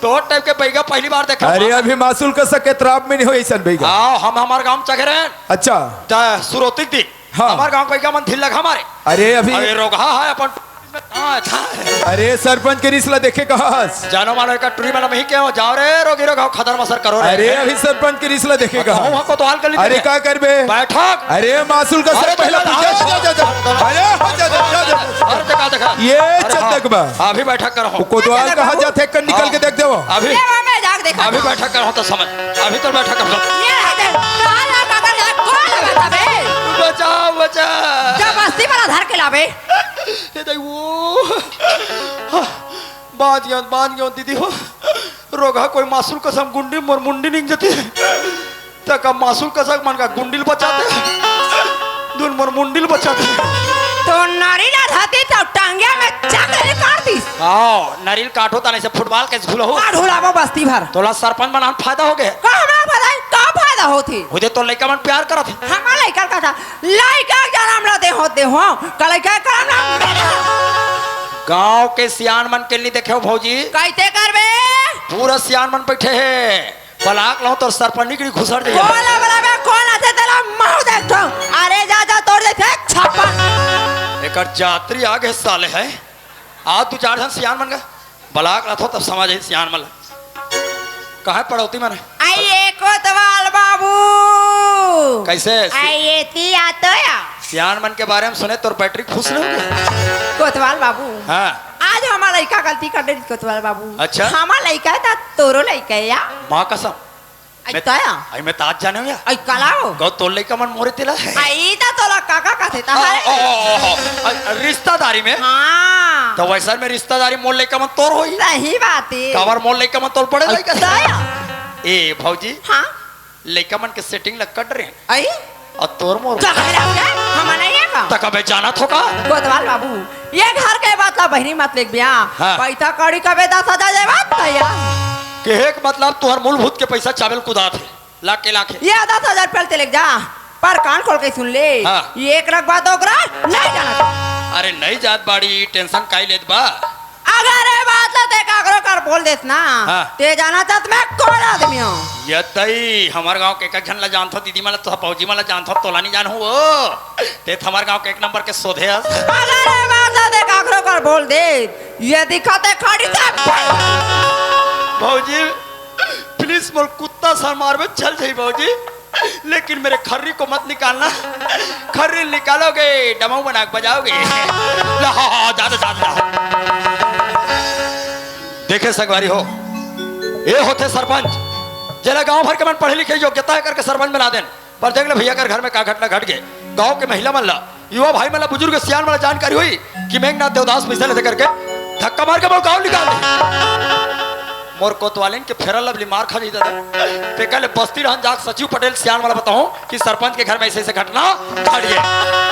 तोर टाइप के बैगा पहली बार देखा। अरे अभी मासूल कसक के त्राप में नहीं हो ऐसन बैगा। हाँ, हम हमार गाँव चघे रहे। अच्छा। त सुरोतिक दी। हाँ। हमार गाँव के बैगा मन ढील लगा मारे। अरे अभी अरे रोगहा है अपन। हाँ, था। अरे सरपंच के रिस ला देखे कहस। जानो मानो एक टुरी मन मही के हो, जाओ रे रोगी रोगहा, खदर मसर करो रे। अरे अभी सरपंच के रिस ला देखे अब कहस। हम कोतवाल कर ली अरे देखे। का करबे? बैठक। अरे मासूल कसक अरे पहला तो पूछे। जा, जा, जा, जा। अरे जा, जा, जा, जा, जा। अरे देखा, देखा। ये अरे हाँ। चंदक बा। अभी बैठक करो। वो कोतवाल कहाँ जाथे, कन निकल के देख देवो। अभी ले, मैं जाके देखा अभी था। बैठक करो तो समझ। अभी तो बैठक करो। ये है दे, कहाँ जा, कहाँ जा, कौन है बता बे? बचाओ, बचाओ। जबरदस्ती वाला धर के लाबे। ए दाई वो। हाँ, बांध गया, बांध गया दीदी हो। रोगहा कोई मासूल कसम गुंडी मोर मुंडी निक जती। तक अब मासूल कसक मन का गुंडिल बचाते। दुन मोर मुंडिल बचाते। तो नारी ला धरती तो टांगिया में चाकरी काट दी। आओ, नरिल काटो ताने से फुटबॉल के झूलो हो। आ ढुलाबो बस्ती भर। तोला सरपंच बनान फायदा हो गए। का हमरा फायदा है? का फायदा होती? हो जे तो लइका मन प्यार करत है। हमार लइका का था? लइका के जन्म ला दे हो, दे हो। का लइका के करम ला? गांव के सियान मन के नहीं देखे हो भौजी। कैसे करबे? पूरा सियान मन बैठे हैं। पलाक लो तो सरपंच निकली घुसर जाइए। बोला, बोला बे, कौन आथे तेला मार दे तो। अरे जा, जा, तोड़ देथे छप्पन। एकर जात्री आगे साले है। आज दू चार झन सियान मन का बलाक रथो तब समझ आई सियान मन ला। कहाँ पड़ौती मन है? आइए कोतवाल बाबू। कैसे? आइए ती आतो या। सियान मन के बारे में सुने तोर बैटरी फुस नहीं होगी? कोतवाल बाबू। हाँ। आज हमार लइका गलती कर दे कोतवाल बाबू। अच्छा। हमार लइका है ता तोरो लइका है या। माँ कसम। आई मैं, ताया। आई मैं तात जाने हूँ या। आई कलाओ। गौ तोर लइका मन मोरे तेला है। आई ता तोला काका कथे ता ओ, हरे। ओ, ओ, ओ, ओ, आ, रिश्तेदारी में? हाँ। तो वैसा में रिश्तेदारी मोर लइका मन तोर होई। सही बात है। काबर मोर लइका मन तोर पड़े आई लइका से। ताया। ए, भौजी। हाँ। लइका मन के सेटिंग ल कट रहे हैं। आई? और तोर मोर का कहला हो जाए? हम नहीं है का? तक अबे जाना थो का? कोतवाल बाबू, ये घर के बात ला बहिनी मत लेक बिया। हाँ। पैसा कौड़ी कबे दस हजार जाए बात तैयार। के एक मतलब तुहर मूलभूत के पैसा चावल कुदात है। लाख के लाख है। ये दस हजार रुपया ते लेक जा। पर कान खोल के सुन ले। हाँ। ये एक रख बात ओकरा नहीं जाना। अरे नहीं जात बाड़ी, टेंशन काई लेत बा? अगर ए बात ला ते काकरो कर बोल देस ना, हाँ। ते जाना चाहत मैं कौन आदमी हूँ? ये तई, हमार गांव के एक एक झन ला जानथो, दीदी मन ला तो, भौजी मन ला जानथो, तोला नहीं जानहूँ वो। ते तो हमार गांव के एक नंबर के सोधे हस। अगर ए बात ला ते काकरो कर बोल दे, ये दिखाते खड़ी से भौजी, प्लीज मोर कुत्ता सर मारबे, चल जाई भौजी। लेकिन मेरे खर्री को मत निकालना। खर्री निकालोगे, डमऊ बना के बजाओगे। ला, हा, हा, ज्यादा, ज्यादा। देखे संगवारी हो, ये होते सरपंच, जेला गांव भर के मन पढ़े लिखे योग्यता है करके सरपंच बना देन। पर देख ले भैया कर घर में का घटना घट गए। गांव के महिला मन ला, युवा भाई मन ला, बुजुर्ग सियान मन ला जानकारी हुई कि मेघनाथ देवदास पैसा लेते करके धक्का मार के मोर गांव निकाल दे। मोर कोतवालिन के फेरा लवली मार खा जाई दादा। ते कहले बस्ती रहन जाके सचिव पटेल सियान वाला बताओ कि सरपंच के घर में ऐसे ऐसे घटना घट गए।